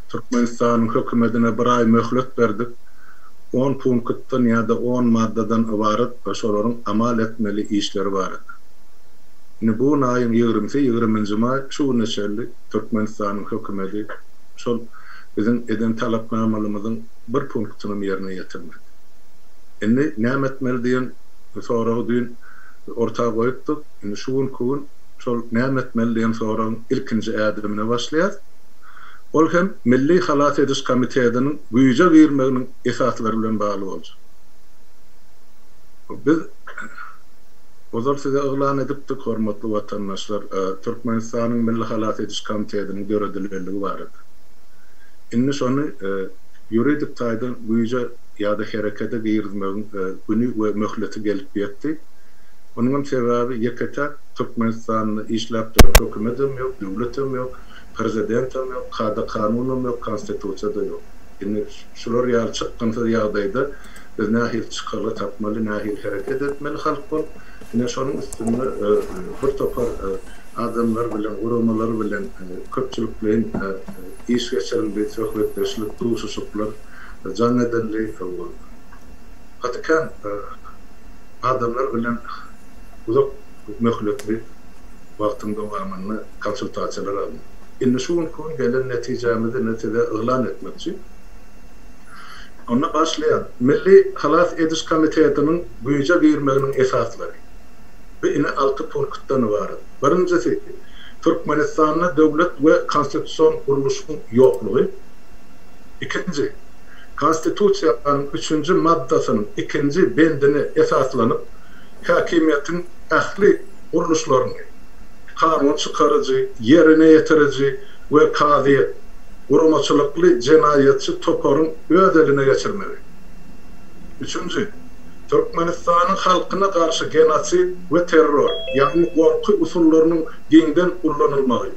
Türkmenistanyň hökümedine bir aý möhlet berdik. On punktdan ýa-da on maddadan ybarat we şolaryň amal etmeli işleri barada. Indi bu gün aýyň ýigrimisi, ýigriminji maý, şu güne çenli Türkmenistanyň hökümedi şol biziň eden talapnamalymyzyň bir punktynam ýerine ýetirmedi. Indi näme etmeli diýen soragy düýn orta goýupdyk. Indi şu günki gün şol näme etmeli diýen soragyň ilkinji ädimine başlaýas. Ol hem Milli halas ediş komitetiniň güýje girmeginiň esaslary bilen bagly boljak. Biz ozal size yglan edipdik, hormatly watandaşlar, Türkmenistanyň Milli halas ediş komitetiniň döredilenligi barada. Indi şony ýuridik taýdan güýje ýa-da herekete girizmegiň güni we möhleti gelip ýetdi. Onuňam sebäbi ýeke-täk Türkmenistanda işläp duran hökümetem ýok, döwletem ýok, prezidentem ýok, kada-kanunam ýok, konstitusiýa-da ýok. Indi şular ýaly çykgynsyz ýagdaýda biz nähili çykalga tapmaly, nähili hereket etmeli halk bolup? Ine şonuň üstünde bir topar adamlar bilen, guramalar bilen köpçülikleýin iş geçirildi, söhbetdeşlik, duşuşyklar jaň edildi. Gaty kän adamlar bilen uzak möhletli wagtyň dowamynda konsultasiýalar alyndy. Indi şu günki gün gelen netijämizi ine size yglan etmekçi. Onda başlaýan Milli halas ediş komitetiniň güýje girmeginiň esaslary. Bu ine alty punktdan ybarat. Birinjisi, Türkmenistanda döwlet we konstitusion gurluşyň ýoklugy. Ikinji, Konstitusiýanyň üçünji maddasynyň ikinji bendine esaslanyp, häkimiýetiň ähli gurluşlaryny, kanun çykaryjy, ýerine ýetiriji we kazyýet, guramaçylykly jenaýatçy toparyň öz eline geçirmegi. Üçünji, Türkmenistanyň halkyna garşy genosid we terror, ýagny gorky usullarynyň giňden ullanylmagy.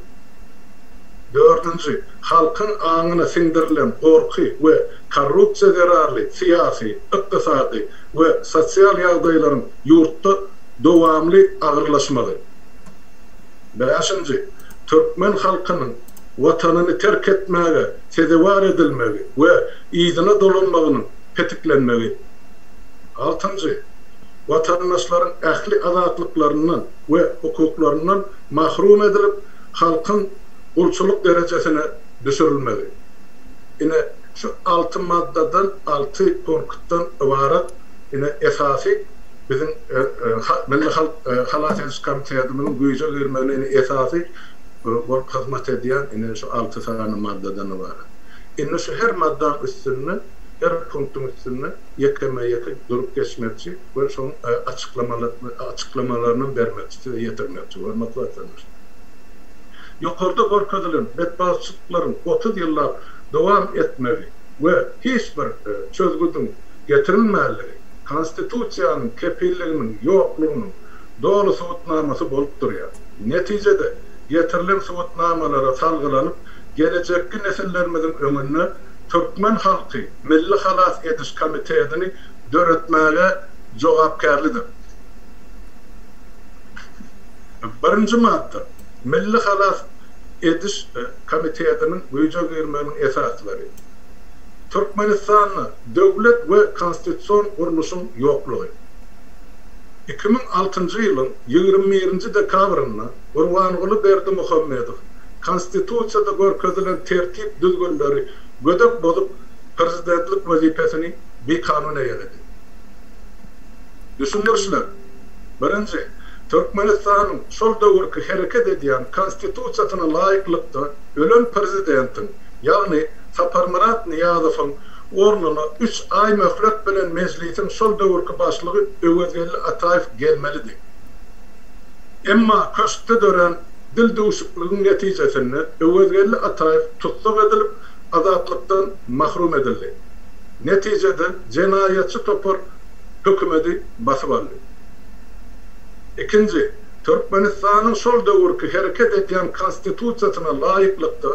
Dördünji, halkyň aňyna siňdirilen gorky we korrupsiýa zerarly syýasy, ykdysady we sosial ýagdaýlaryň ýurtda dowamly agyrlaşmagy. Bäşinji, türkmen halkynyň Watanyny terk etmäge sezewar edilmegi we yzyna dolanmagynyň petiklenmegi. Altynjy, watandaşlaryň ähli azatlyklaryndan we hukuklaryndan mahrum edilip, halkyň gulçulyk derejesine düşürilmegi. Ine, şu alty maddadan, alty punktdan ybarat, ine, esasy biziň Milli halk halas ediş komitetimiziň güýje girmegine ine esasy bolup hyzmat edýän ine şu alty sany maddadan ybarat. Indi şu her maddaň üstünde, her punktyň üstünde ýekeme-ýeke durup geçmekçi we şoň açyklamalaryny bermekçi, size ýetirmekçi, hormatly watandaşlar. Ýokarda görkezilen betbagtçylyklaryň 30 ýyllap dowam etmegi we hiç bir çözgüdiň getirilmänligi Konstitusiýanyň kepilliginiň ýoklugynyň doly subutnamasy bolup durýar. Netijede, getirilen subutnamalara salgylanyp, gelejekki nesillerimiziň öňünde türkmen halky Milli halas ediş komitetini döretmäge jogapkärlidir. Birinji madda, Milli halas ediş komitetiniň güýje girmeginiň esaslary. Türkmenistanda döwlet we konstitusion gurluşyň ýoklugy. 2006-njy ýylyň 21-nji dekabrynda Gurbanguly Berdimuhamedow Konstitusiýada görkezilen tertip-düzgünleri gödek bozup, prezidentlik wezipesini bikanun eýeledi. Düşündirişler. Birinji, Türkmenistanyň şol döwürki hereket edýän Konstitusiýasyna laýyklykda ölen prezidentiň, ýagny Saparmyrat Nyýazowyň ornuna üç aý möhlet bilen Mejlisiň şol döwürki başlygy Öwezgeldi Ataýew gelmelidi. Emma köşkde dörän dildüwşükligiň netijesinde Öwezgeldi Ataýew tussag edilip, azatlykdan mahrum edildi. Netijede jenaýatçy topar hökümedi basyp aldy. Ikinji, Türkmenistanyň şol döwürki hereket edýän Konstitusiýasyna laýyklykda,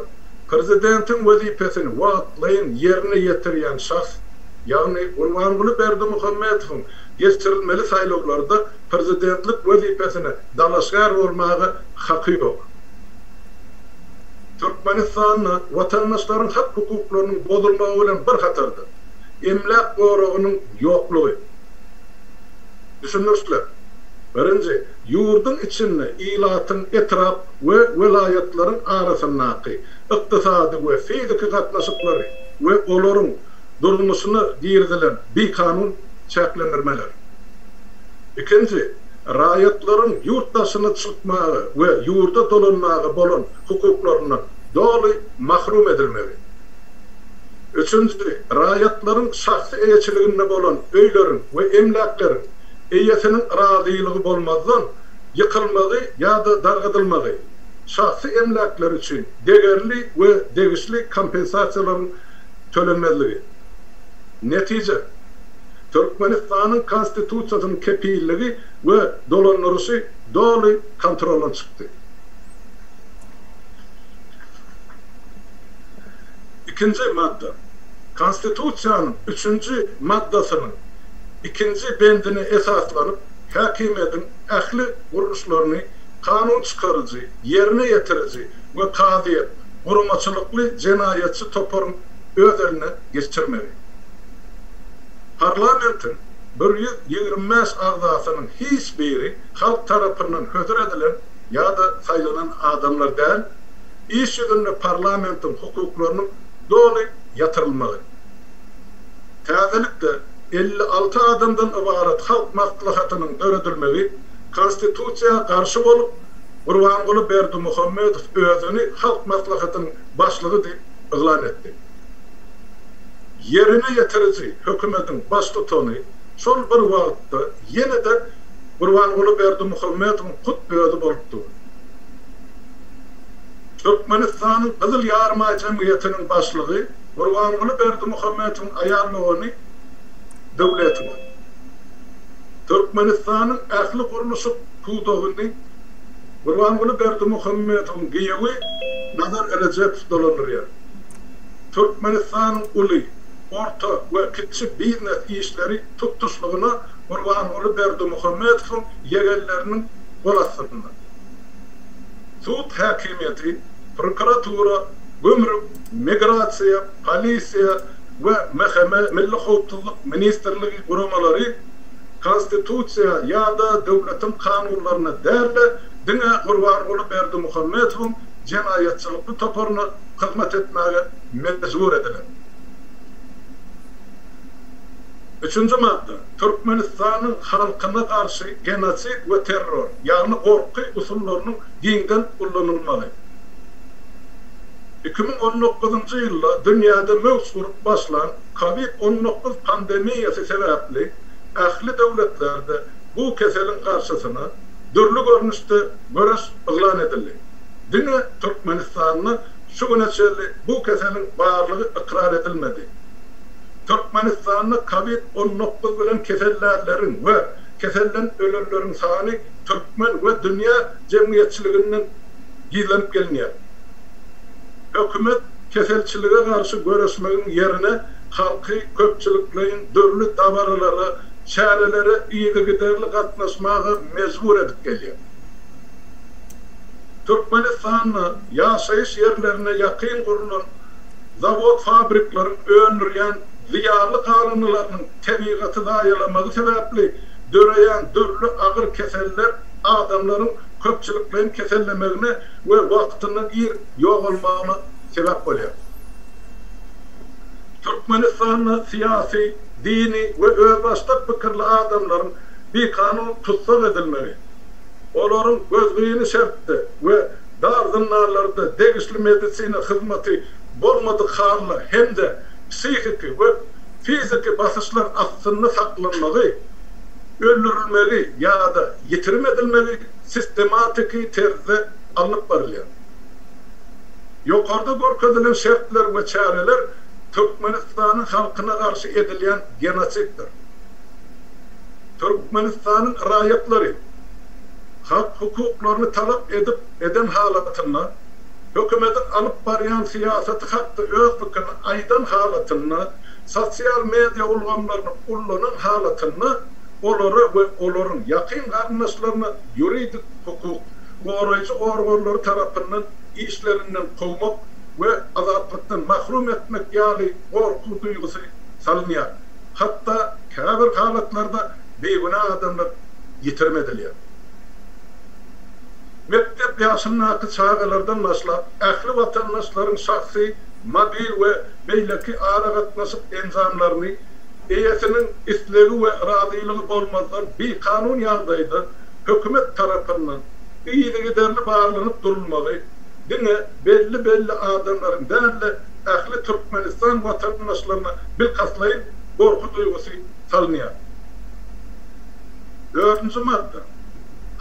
prezidentiň wezipesini wagtlaýyn ýerine ýetirýän şahs, ýagny Gurbanguly Berdimuhamedowyň geçirilmeli saýlawlarda prezidentlik wezipesine dalaşgär bolmaga haky ýok. Türkmenistanda watandaşlaryň hak-hukuklarynyň bozulmagy bilen bir hatarda, emläk goragynyň ýoklugy. Düşündirişler. Birinji, ýurduň içinde ilatyň etrap we welaýatlaryň arasyndaky ykdysady we fiziki gatnaşyklary we olaryň durmuşyna girizilen bikanun çäklendirmeler. Ikinji, raýatlaryň ýurt daşyna çykmaga we ýurda dolanmaga bolan hukuklaryndan doly mahrum edilmegi. Üçünji, raýatlaryň şahsy eýeçiliginde bolan öýleriň we emläkleriň eýesiniň razylygy bolmazdan ýykylmagy ýa-da dargadylmagy, şahsy emläkler üçin degerli we degişli kompensasiýalaryň tölenmezligi. Netije, Türkmenistanyň Konstitusiýasynyň kepilligi we dolandyryşy doly kontroldan çykdy. Ikinji madda. Konstitusiýanyň üçünji maddasynyň ikinji bendine esaslanyp, häkimiýetiň ähli gurluşlaryny kanun çykaryjy, ýerine ýetiriji we kazyýet, guramaçylykly jenaýatçy toparyň öz eline geçirmegi. Parlamentiň 125 agzasynyň hiç biri halk tarapyndan hödür edilen ýa-da saýlanan adamlar däl, iş ýüzünde parlamentiň hukuklarynyň doly ýatyrylmagy. Täzelikde 56 adamdan ybarat Halk Maslahatynyň döredilmegi Konstitusiýa garşy bolup, Gurbanguly Berdimuhamedow özüni Halk Maslahatynyň başlygy diýip yglan etdi. Ýerine ýetiriji hökümetiň baştutany şol bir wagtda ýene-de Gurbanguly Berdimuhamedowyň hut özi bolup dur. Türkmenistanyň Gyzyl Ýarymaý jemgyýetiniň başlygy Gurbanguly Berdimuhamedowyň aýal dogany Döwletowa. Türkmenistanyň ähli gurluşyk pudagyny Gurbanguly Berdimuhamedowyň giýewi Nazar Rejepow dolandyrýar. Türkmenistanyň uly, orta we kiçi biznes işleri tutuşlygyna Gurbanguly Berdimuhamedowyň ýegenleriniň gol astynda. Sud häkimiýeti, prokuratura, gümrük, migrasiýa, polisiýa we MHM, Milli howpsuzlyk ministrligi guramalary Konstitusiýa ýa-da döwletiň kanunlaryna däl-de, diňe Gurbanguly Berdimuhamedowyň jenaýatçylykly toparyna hyzmat etmäge mejbur ediler. Üçünji madda, Türkmenistanyň halkyna garşy genosid we terror, ýagny gorky usullarynyň giňden ullanylmagy. 2019-njy ýylda dünýäde möwç urup başlan Covid 19 pandemiýasy sebäpli ähli döwletlerde bu keseliň garşysyna dürli görnüşde göreş yglan edildi. Diňe Türkmenistanda şu güne çenli bu keseliň barlygy ykrar edilmedi. Türkmenistanda Covid 19 bilen kesellänleriň we keselden ölenleriň sany türkmen we dünýä jemgyýetçiliginden gizlenip gelinýär. Hökümet keselçilige garşy göreşmegiň ýerine halky köpçülikleýin dürli dabaralara, çärelere yzygiderli gatnaşmaga mejbur edip gelýär. Türkmenistanda ýaşaýyş ýerlerine ýakyn gurlan zawod-fabrikleriň öndürýän zyýanly galyndylarynyň tebigaty zaýalamagy sebäpli döreýän dürli agyr keseller adamlaryň köpçülikleýin kesellemegine we wagtyndan ir ýogalmagyna sebäp bolýar. Türkmenistanda syýasy, dini we özbaşdak pikirli adamlaryň bikanun tussag edilmegi, olaryň gözgyny şertde we dar zyndanlarda degişli medisina hyzmaty bolmadyk halda hem-de psihiki we fiziki basyşlar astynda saklanmagy, öldürilmegi ýa-da ýitirim edilmegi sistematiki terzde alnyp barylýar. Ýokarda görkezilen şertler we çäreler Türkmenistanyň halkyna garşy edilýän genosiddir. Türkmenistanyň raýatlary hak-hukuklaryny talap edip eden halatynda, hökümetiň alyp barýan syýasaty hakda öz pikirini aýdan halatynda, sosial media ulgamlaryny ullanan halatynda olara we olaryň ýakyn garyndaşlaryna ýuridik hukuk goraýjy organlary tarapyndan. işlerinden kowmak we azatlykdan mahrum etmek ýaly gorky duýgusy salynýar. Hatda käbir halatlarda bigünä adamlar ýitirim edilýär. Mekdep ýaşyndaky çagalardan başlap, ähli watandaşlaryň şahsy, mobil we beýleki aragatnaşyk enjamlaryny eýesiniň islegi we razylygy bolmazdan bikanun ýagdaýda hökümet tarapyndan yzygiderli barlanyp durulmagy diňe belli-belli adamlaryň däl-de, ähli Türkmenistan watandaşlaryna bilkastlaýyn gorky duýgusy salynýar. Dördünji madda.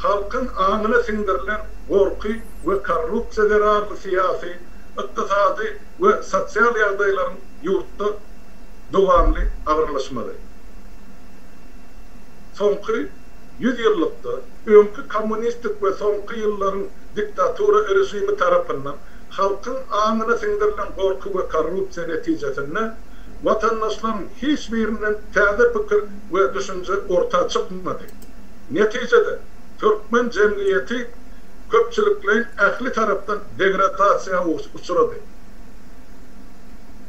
Halkyň aňyna siňdirilen gorky we korrupsiýa zerarly syýasy, ykdysady we sosial ýagdaýlaryň ýurtda dowamly agyrlaşmagy. Soňky ýüzýyllykda öňki kommunistik we soňky ýyllaryň diktatura režimi tarapyndan halkyň aňyna siňdirilen gorky we korrupsiýa netijesinde watandaşlaryň hiç birinden täze pikir we düşünje orta çykmady. Netijede, türkmen jemgyýeti köpçülikleýin ähli tarapdan degradasiýa uçrady.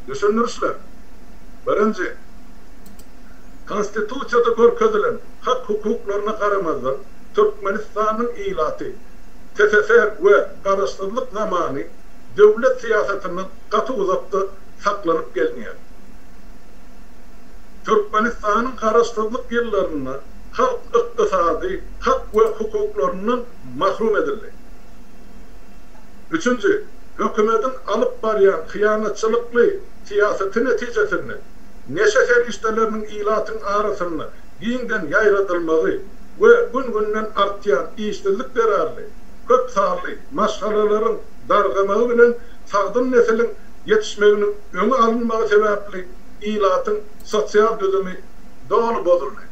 Düşündirişler. Birinji. Konstitusiýada görkezilen hak-hukuklaryna garamazdan, Türkmenistanyň ilaty TSSR we Garaşsyzlyk zamany döwlet syýasatyndan gaty uzakda saklanyp gelinýär. Türkmenistanyň Garaşsyzlyk ýyllarynda halk ykdysady hak we hukuklaryndan mahrum edildi. Üçünji, hökümediň alyp barýan hyýanatçylykly syýasaty netijesinde neşe serişdeleriniň ilatyň arasynda giňden ýaýradylmagy we gün-günden artýan işsizlik zerarly köp sanly maşgalalaryň dargamagy bilen sagdyn nesiliň ýetişmeginiň öňi alynmagy sebäpli ilatyň sosial düzümi doly bozuldy.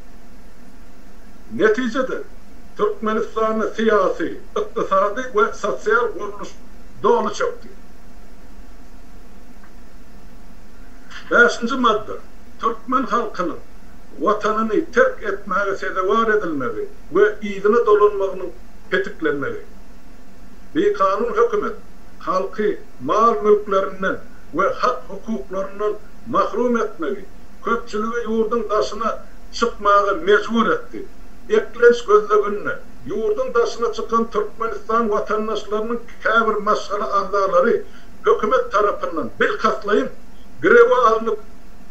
Netijede, Türkmenistanda syýasy, ykdysady we sosial gurluş doly çökdi. Bäşinji madda, Türkmen halkynyň Watanyny terk etmäge sezewar edilmegi we yzyna dolanmagynyň petiklenmegi. Bikanun hökümet halky mal-mülklerinden we hak-hukuklaryndan mahrum etmegi, köpçüligi ýurduň daşyna çykmaga mejbur etdi. Eklenç gözleginde ýurduň daşyna çykan Türkmenistan watandaşlarynyň käbir maşgala agzalary hökümet tarapyndan bilkastlaýyn girewe alnyp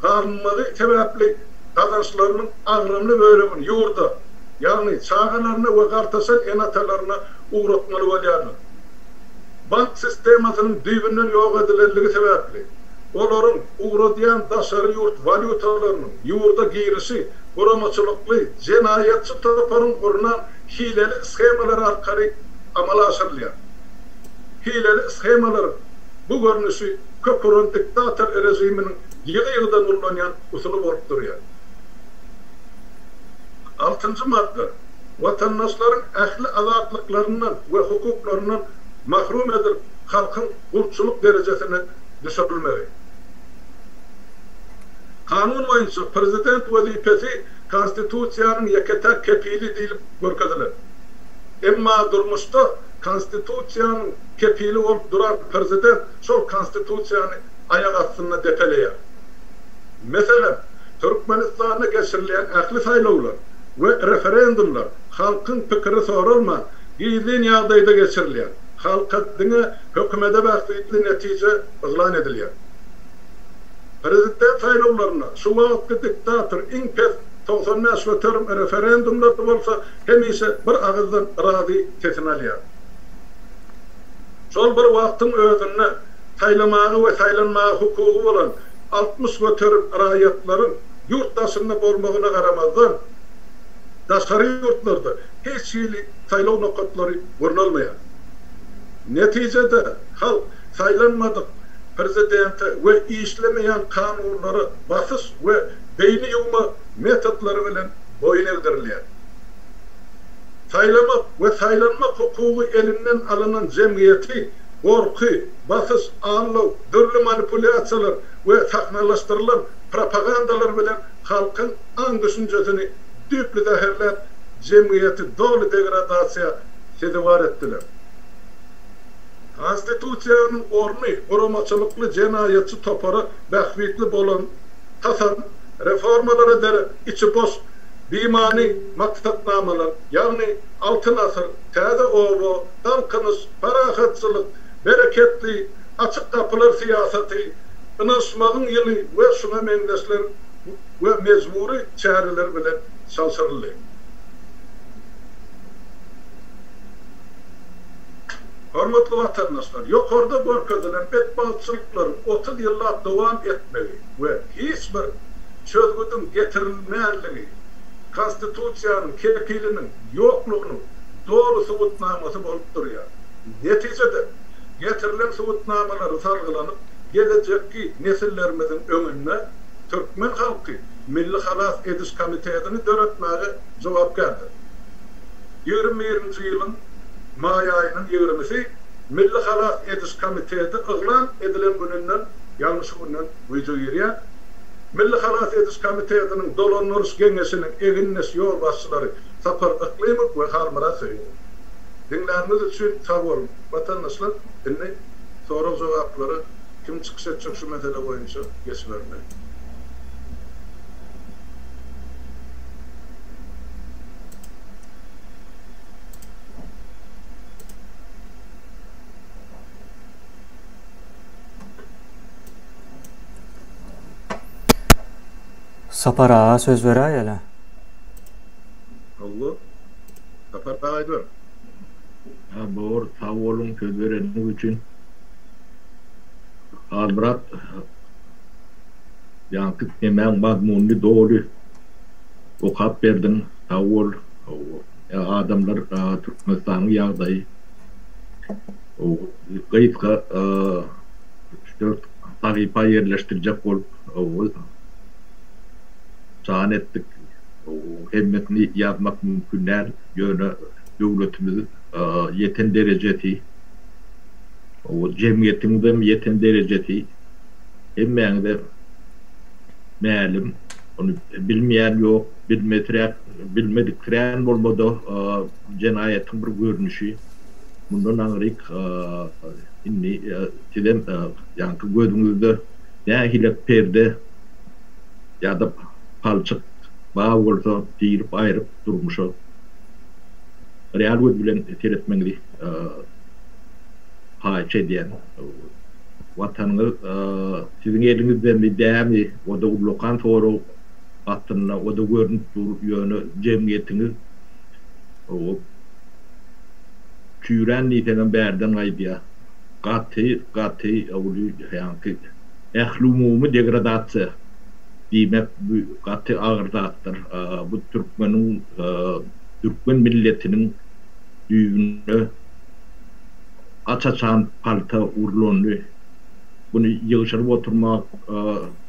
galynmagy sebäpli gazançlarynyň agramly bölegini ýurda, ýagny çagalaryna we gartaşan ene-atalaryna ugratmaly bolýarlar. Bank sistemasynyň düýbünden ýok edilenligi sebäpli, olaryň ugradýan daşary ýurt walýutalarynyň ýurda girişi guramaçylykly jenaýatçy toparyň gurnan hileli shemalary arkaly amala aşyrylýar. Hileli shemalaryň bu görnüşi kök uran diktator režiminiň ýygy-ýygydan ullanýan usuly bolup durýar. Altynjy madda. Watandaşlaryň ähli azatlyklaryndan we hukuklaryndan mahrum edilip, halkyň gulçulyk derejesine düşürilmegi. Kanun boýunça prezident wezipesi Konstitusiýanyň ýeke-täk kepili diýlip görkezilen. Emma durmuşda Konstitusiýanyň kepili bolup duran prezident şol Konstitusiýany aýak astynda depeleýär. Meselem, Türkmenistanda geçirilýän ähli saýlawlar we referendumlar halkyň pikiri soralman, gizlin ýagdaýda geçirilýär. Halka diňe hökümede bähbitli netije yglan edilýär. Prezident saýlawlarynda şu wagtky diktator iň pes 95% referendumlarda bolsa hemişe bir agyzdan razy sesini alýar. Şol bir wagtyň özünde saýlamaga we saýlanmaga hukugy bolan 60% raýatlaryň ýurt daşynda bolmagyna garamazdan, daşary ýurtlarda hiç hili saýlaw nokatlary gurnalmaýar. Netijede, halk saýlanmadyk prezidente we işlemeýän kanunlara basyş we beýni ýuwma metodlary bilen boýun egdirilýär. Saýlamak we saýlanmak hukugy elinden alynan jemgyýeti gorky, basyş, aldaw, dürli manipulýasiýalar we sahnalaşdyrylan propagandalar bilen halkyň aň-düşünjesini düýpli zäherläp, jemgyýeti doly degradasiýa sezewar etdiler. Konstitusiýanyň orny guramaçylykly jenaýatçy topara bähbitli bolan tasam reformalara derek içi boş, bimany maksatnamalar, ýagny Altyn asyr, Täze oba, Galkynyş, Parahatçylyk, Bereketli, Açyk gapylar syýasaty, Ynanyşmagyň ýyly we şuňa meňzeşler we mejbury çäreler bilen çalşyryldy. Hormatly watandaşlar, ýokarda görkezilen betbagtçylyklaryň 30 ýyllap dowam etmegi we hiç bir çözgüdiň getirilmänligi Konstitusiýanyň kepiliniň ýoklugynyň doly subutnamasy bolup durýar. Netijede, getirilen subutnamalara salgylanyp, gelejekki nesillerimiziň öňünde türkmen halky Milli halas ediş komitetini döretmäge jogapkärdir. 21-nji ýylyň maý aýynyň ýigrimisi Milli halas ediş komiteti yglan edilen gününden, ýagny şu günden güýje girýär. Milli halas ediş komitetiniň dolandyryş geňeşiniň egindeş ýolbaşçylary Sapar Yklymow we Halmyrat Söýünow. Diňläniňiz üçin sag boluň, watandaşlar! Indi sorag-jogaplara kim çykyş etjek şu mesele boýunça geçibermeli. Sapar aga söz beräýeli. Hawa. Sapar aga aýdyber. Ha bor sag boluň söz bereniňiz üçin. Halmyrat ýaňky nemäň mazmunyny doly okap berdiň sag bol. Adamlar Türkmenistanyň ýagdaýy gysga üç-dört sahypa ýerleşdirjek bolup jan etdik. Hemmesini ýazmak mümkin däl, ýöne döwletimiz ýeten derejesi, jemgyýetimiziň ýeten derejesi hemmäňize mälim. Ony bilmeýän ýok, bilmesiräk, bilmediksirän bolmada jenaýatyň bir görnüşi. Mundan aňryk indi sizem ýaňky gözüňizde nähili perde ýa-da palçyk bar bolsa girip aýryp durmuşa real göz bilen seretmegiňizi haýyş edýän. Watanyňyz siziň eliňizdemi dämi o-da ullakan sorag astynda o-da görnüp dur ýöne jemgyýetiňiz çüýrän diýseňem bärden gaýdýar. Gaty gaty uly ýaňky ählumumy degradasiýa diýmek bu gaty agyr zatdyr. Bu türkmeniň türkmen milletiniň düýbünde aç-açan palta urlandy. Buny ýygşyryp oturmak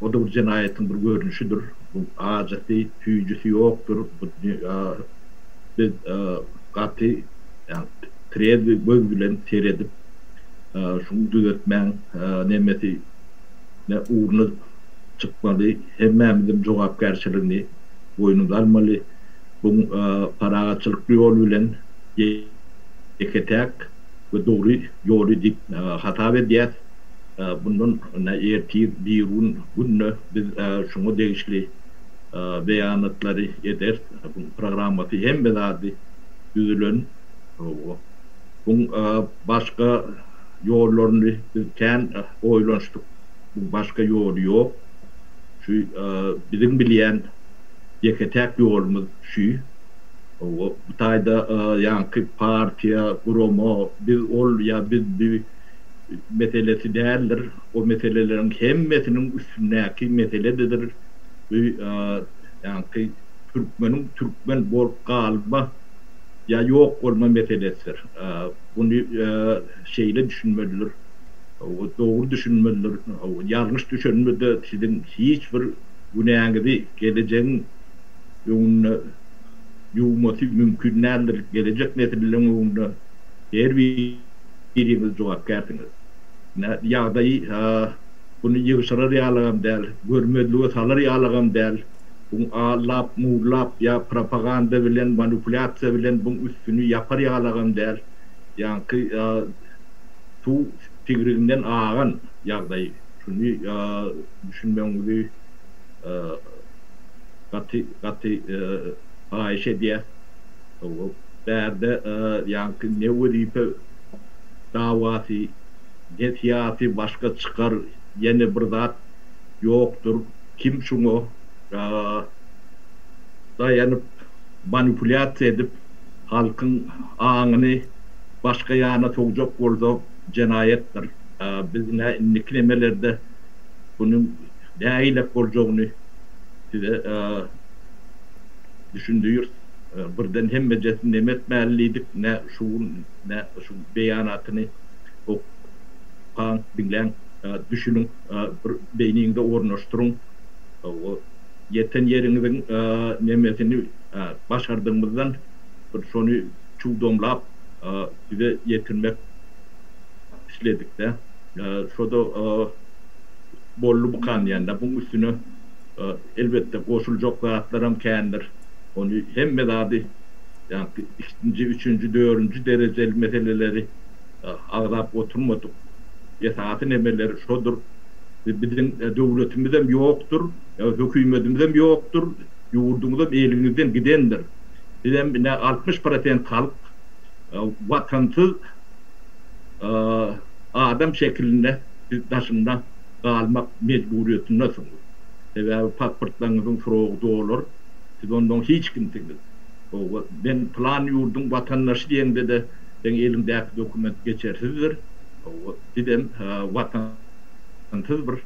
o-da bir jenaýatyň bir görnüşidir. Bu ajysy, süýjüsi ýokdur. Biz gaty trezwi göz bilen seredip, şuny düzetmäň nemesi ugruna çykmaly. Hemmämiziň jogapkärçiligini boýnumyza almaly. Bu parahatçylykly ýol bilen ýeke-täk we dogry ýoly diýip hasap edýäs. Bundan ertir, birigün günde biz şuňa degişli beýanatlary ederis. Buň programmasy hemme zady düzülen. Buň başga ýollaryny biz kän oýlanyşdyk. Buň başga ýoly ýok. Şu biziň bilýän ýeke-täk ýolumyz şü. Bu taýda ýaňky partiýa, gurama, biz ol ýa biz bi meselesi däldir. O meseleleriň hemmesiniň üstündäki meseledir. Bu ýaňky türkmeniň türkmen bolup galma ýa ýok bolma meselesidir. Buny şeýle düşünmelidir. Dogry düşünmelidir. Ýalňyş düşünmede siziň hiç bir günäňizi gelejegiň öňünde ýuwmasy mümkin däldir. Gelejek nesilleriň öňünde her biriňiz jogapkärsiňiz. Ýagdaýy buny ýygşyrar ýalygam däl, görmezlige salar ýalygam däl. Buň allap, muwlap ýa propaganda bilen, manipulýasiýa bilen buň üstüni ýapar ýalygam däl. Ýaňky. Suw tigriginden agan ýagdaý. Şuny düşünmegiňizi gaty gaty haýyş edýäs. Bärde ýaňky ne wezipe dawasy, ne syýasy başga çykar ýene bir zat ýokdur. Kim şuňa daýanyp manipulýasiýa edip halkyň aňyny başga ýana sowjak bolsa jenaýatdyr. Biz ine indiki nemelerde bunuň nähilek boljagyny size düşündiris. Birden hemmejesini neme etmäli diýdik, ne şu gün, ne şu beýanatyny okaň, diňläň, düşüniň, bir beýniňize ornaşdyryň. Ýeten ýeriňiziň nemesini başardygymyzdan bir şony çugdamlap size ýetirmek isledik-de. Şo-da boldumykan diýende, buň üstüne elbetde goşuljak zatlaram kändir. Ony hemme zady, ýaňky ikinji, üçünji, dördünji derejeli meseleleri agzap oturmadyk. Esasy nemeler şodur. Biziň döwletimizem ýokdur, hökümetimizem ýokdur, ýurduňyzam eliňizden gidendir. Sizem ine 60 prosent halk watansyz adam şekilinde siz daşynda galmak mejburyýetindesiňiz. Sebäbi pasportlaryňyzyň srogy dolar, siz ondan hiç kimsiňiz. Hawa, men pylan ýurduň watandaşy diýeňde-de seň eliňdäki dokument geçersizdir. Hawa, sizem watansyz bir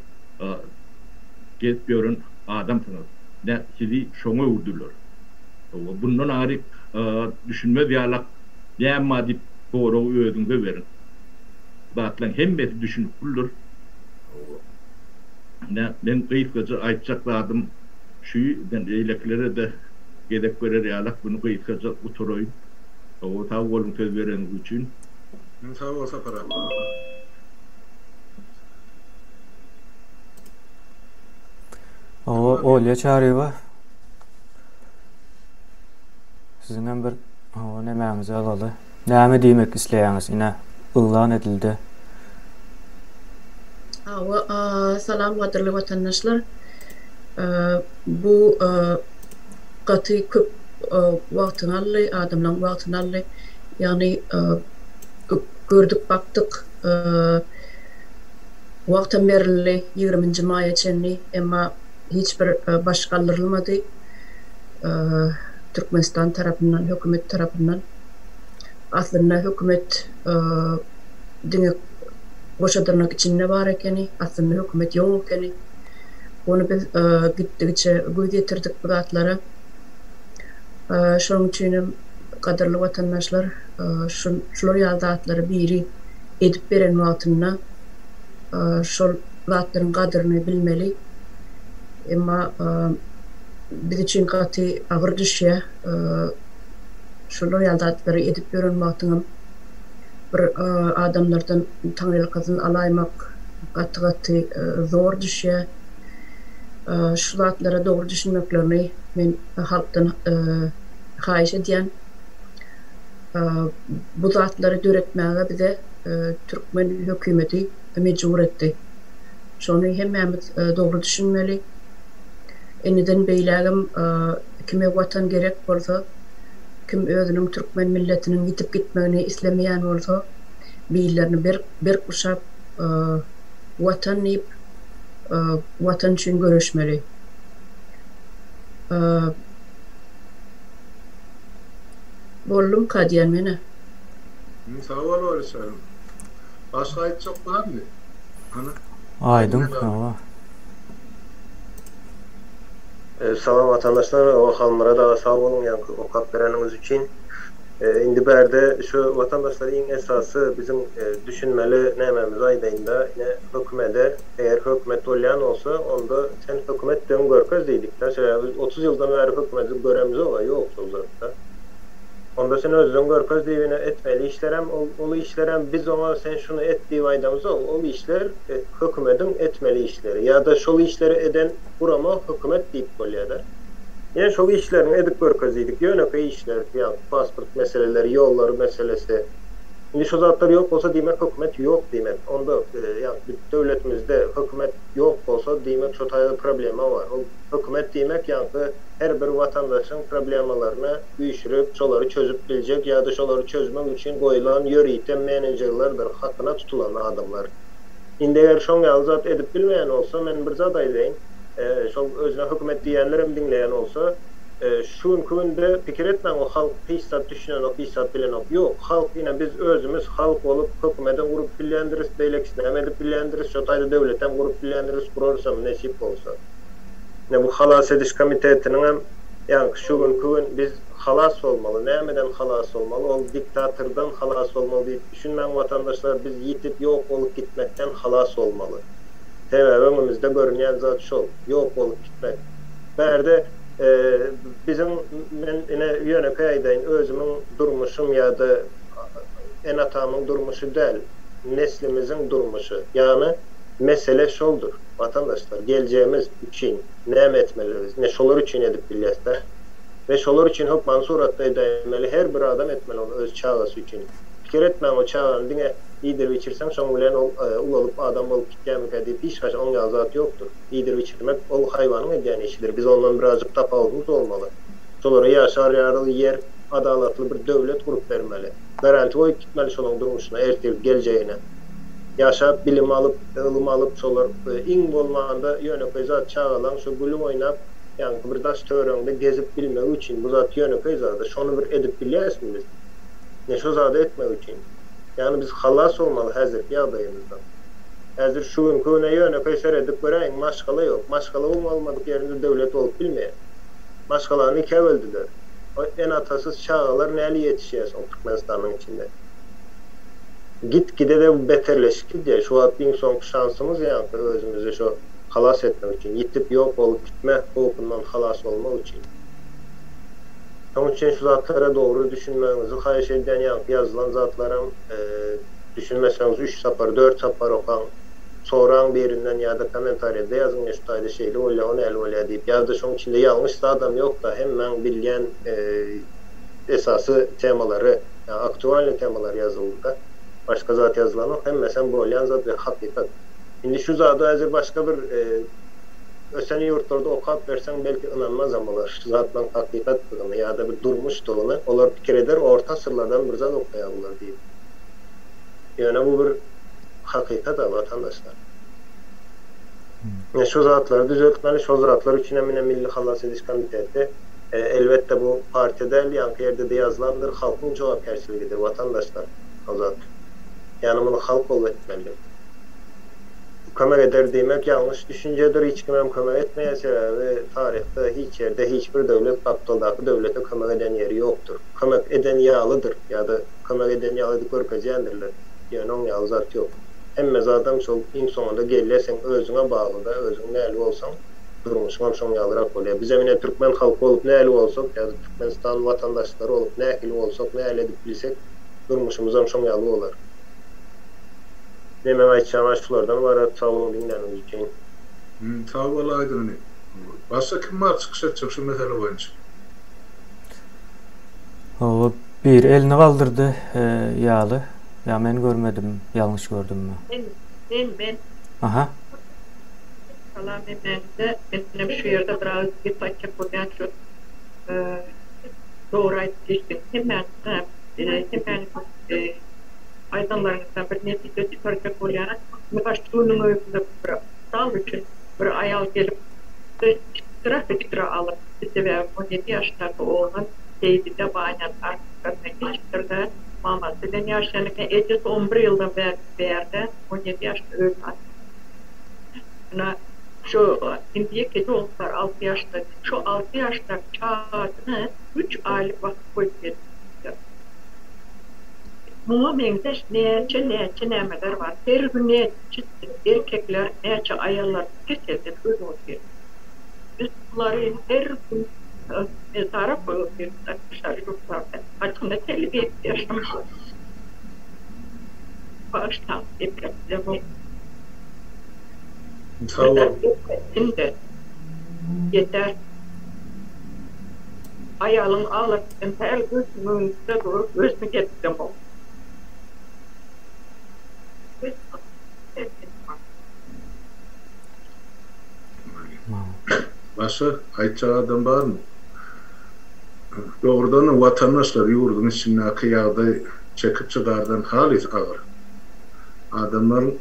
gezip ýören adamsyňyz. Ine, sizi şoňa öwürdiler. Hawa, bundan aryk düşünmez ýalak näme bar diýip soragy özüňize beriň. Bu zatlaryň hemmesi düşüniklidir. Hawa. Ine, meň gysgaça aýtjak zadym şu, men beýlekilere-de gezek berer ýalak muny gysgaça gutaraýyn. Hawa, sag boluň söz bereniňiz üçin. Sag bol Sapar aga. Hawa, Olýa Çaryýewa. Siziňem bir hawa nemäňizi alaly. Näme diýmek isleýäňiz? Ine, yglan edildi. Hawa, salam gadyrly watandaşlar. Bu gaty köp wagtyňy aldy, adamlaryň wagtyny aldy. Ýagny gördük, bakdyk, wagtam berildi ýigriminji maýa çenli, emma hiç bir baş galdyrylmady Türkmenistan tarapyndan, hökümet tarapyndan. Aslynda hökümet diňe goşa dyrnak içinde bar ekeni, aslynda hökümet ýok ekeni. Ony biz gitdigiçe göz ýetirdik bu zatlara. Şonuň üçinem gadyrly watandaşlar, şular ýaly zatlary biri edip beren wagtynda şol zatlaryň gadyryny bilmeli. Emma biz üçin gaty agyr düşýär. Şular ýaly zatlary edip ýören wagtyňam bir adamlardan taňryýalkasyn alaýmak gaty-gaty zor düşýär. Şu zatlara dogry düşünmeklerini men halkdan haýyş edýän. Bu zatlary döretmäge bize türkmen hökümeti mejbur etdi. Şony hemmämiz dogry düşünmeli. Indiden beýlägem kime Watan gerek bolsa, kim özüniň türkmen milletiniň ýitip gitmegini islemeýän bolsa, billerini berk berk guşap Watan diýip Watan üçin göreşmeli. Boldumka diýen menä. Sag bol Oruç agam. Başga aýtjak barmy? Ana. Aýdyň hawa. Salam watandaşlar, Halmyrat aga sag boluň ýaňky okap bereniňiz üçin. Indi bärde şu watandaşlar iň esasy biziň düşünmeli nämemizi aýdaýynda, ine hökümede eger hökümet bolýan bolsa onda sen hökümetdigiňi görkez diýdikda, sebäbi biz 30 ýyldan bäri hökümedi göremizog-a ýok şol zatda. Onda sen özüň görkez diýip ine etmeli işlerem ol ol işlerem biz oňa sen şuny et diýip aýdamyzok ol işler hökümediň etmeli işleri ýa-da şol işleri eden gurama hökümet diýip bolýada. Ine şol işlerini edip görkez diýdik ýönekeý işler ýa pasport meseleleri ýollar meselesi. Indi şu zatlar ýok bolsa diýmek hökümet ýok diýmek. Onda ýagny döwletimizde hökümet ýok bolsa diýmek şo taýda problema bar. Ol hökümet diýmek ýaňky her bir watandaşyň problemalaryny üýşürip şolary çözüp biljek ýa-da şolary çözmek üçin goýlan ýörite menejerlerdir, hakyna tutulan adamlar. Indi eger şoň ýaly zat edip bilmeýän bolsa men bir zat aýdaýyn, şol özüne hökümet diýýänlerem diňleýän bolsa, Şu günki günde pikir etmäň o halk hiç zat düşünenok hiç zat bilenok ýok halk ine biz özümiz halk bolup hökümedem gurup bilýändiris beýlekisinem edip bilýändiris şo taýda döwletem gurup bilýändiris gurarysam nesip bolsa. Ine bu halas ediş komitetiniňem ýaňky şu günki gün biz halas bolmaly nämeden halas bolmaly ol diktatordan halas bolmaly diýip düşünmäň watandaşlar biz ýitip ýok bolup gitmekden halas bolmaly sebäbi öňümizde görünýän zat şol ýok bolup gitmek bärde Biziň, men ine ýönekeý aýdaýyn, özümiň durmuşym ýa-da ene-atamyň durmuşy däl, neslimiziň durmuşy. Ýagny mesele şoldur, watandaşlar, geljegimiz üçin näme etmelidigimiz, ine şolar üçin edip bilýäs-dä. We şolar üçin hökmany suratda edäýmeli, her bir adam etmeli ony öz çagasy üçin. Pikir etmäň o çagany diňe iýdirip-içirseň şoň bilen ol ulalyp adam bolup gitýärmikä diýip hiç haçan oň ýaly zat ýokdur. Iýdirip-içirmek ol haýwanyň edýän işidir. Biz ondan birazjyk tapawudymyz bolmaly. Şolara ýaşar ýaly ýer, adalatly bir döwlet gurup bermeli. Garanti goýup gitmeli şolaň durmuşyna, ertirki geljegine. Ýaşap, bilim alyp, ylym alyp şolar iň bolmanda ýönekeý zat çagalaň şo gülüp oýnap, ýaňky bir daş töweregiňde gezip bilmegi üçin bu zat ýönekeý zada. Şony bir edip bilýärismi biz? Ine şo zady etmek üçin. Ýagny biz halas bolmaly häzirki ýagdaýymyzdan. Häzir şu günki güne ýönekeý seredip göräýiň, maşgala ýok. Maşgala bolmadyk ýerinde döwlet bolup bilmeýär. Maşgalany ikä böldüler. O ene-atasyz çagalar näli ýetişýär soň Türkmenistanyň içinde. Git-gide-de bu beterleşip gidýär. Şu wagt iň soňky şansymyz ýaňky özümizi şo halas etmek üçin, ýitip ýok bolup gitme howpundan halas bolmak üçin. Şoň üçin şu zatlara dogry düşünmegiňizi haýyş edýän, ýaňky ýazylan zatlaram Düşünmeseňiz üç sapar, dört sapar okaň. Soraň birinden ýa-da kommentariýada ýazyň ine şu taýda şeýle bolýa, o näli bolýa diýip. Ýa-da şoň içinde ýalňyş zadam ýok-da, hemmäň bilýän esasy temalary, ýa aktualnyý temalar ýazyldy-da. Başga zat ýazylanok, hemmesem bolýan zat we hakykat. Indi şu zady häzir başga bir ösen ýurtlarda okap berseň belki ynanmazam olar şu zatlaryň hakykatdygyny ýa-da bir durmuşdygyny, olar pikir eder orta asyrlardan bir zat okaýar bular diýip. Ýöne bu bir hakykat-a watandaşlar. Ine şu zatlary düzeltmeli, şol zatlar üçinem ine Milli Halas ediş komiteti, elbetde bu partiýa däl, ýaňky ýerde-de ýazylandyr, halkyň jogapkärçiligidir watandaşlar o zat. Ýagny muny halk bolup etmeli. Kömek eder diýmek ýalňyş düşünjedir, hiç kimem kömek etmeýär, sebäbi taryhda hiç ýerde hiç bir döwlet gapdaldaky döwlete kömek eden ýeri ýokdur. Kömek eden ýalydyr ýa-da kömek eden ýaly edip görkezýändirler. Ýöne oň ýaly zat ýok. Hemme zadam şol iň soňunda gelýär seň özüňe baglyda, özüň näli bolsaň, durmuşyňam şoň ýalyrak bolýar. Bizem ine türkmen halky bolup näli bolsak ýa-da Türkmenistan watandaşlary bolup nähili bolsak, näli edip bilsek, durmuşymyzam şoň ýaly bolar. Ine meň aýtjagym şulardan ybarat. Sag boluň diňläniňiz üçin. Sag bol Aýdyn inim. Başga kim bar çykyş etjek şu mesele boýunça? Hawa, biri elini galdyrdy ýaly. Ýa men görmedim, ýalňyş gördümmi? Men, men, men. Aha. Salam hemmäňize. Menem şu ýerde biraz gep aýtjak bolýan şu dogry aýdyp geçdiňiz hemmäňiz hemmäňiziň aýdanlaryňyzdan bir netije çykarjak bolýan. Mysal şu günüň özünde bir mysal üçin bir aýal gelip çytra alyp Sebäbi 17 ýaşdaky oglan Seýdide Wanýanyň arkasyna geçipdir-de, mamasy bilen ýaşaýan eken. Ejesi on bir ýyldan bäri bärde, 17 ýaşda özüni atypdyr. Ynha, şu indi ýekeje ogly bar, alty ýaşda. Şu alty ýaşdaky çagasyny üç aýlyk wagt goýup gelipdir. Muňa meňzeş näçe-näçe nämeler bar. Her gün näçe erkekler, näçe aýallar keselden ölüp otyr. Biz bulary her gün mezara goýup otyrys daşary ýurtlarda. Haçanda telewizor Bagyşlaň gepläp bilemok. Sag bol. Indi ýeter. Aýalyň agladyp päl gözümiň öňünde durup özümi gezip bilemok. Başga aýtjak adam barmy? Dogrudanam watandaşlar ýurduň içindäki ýagdaý çekip çydardan halys agyr. Adamlaryň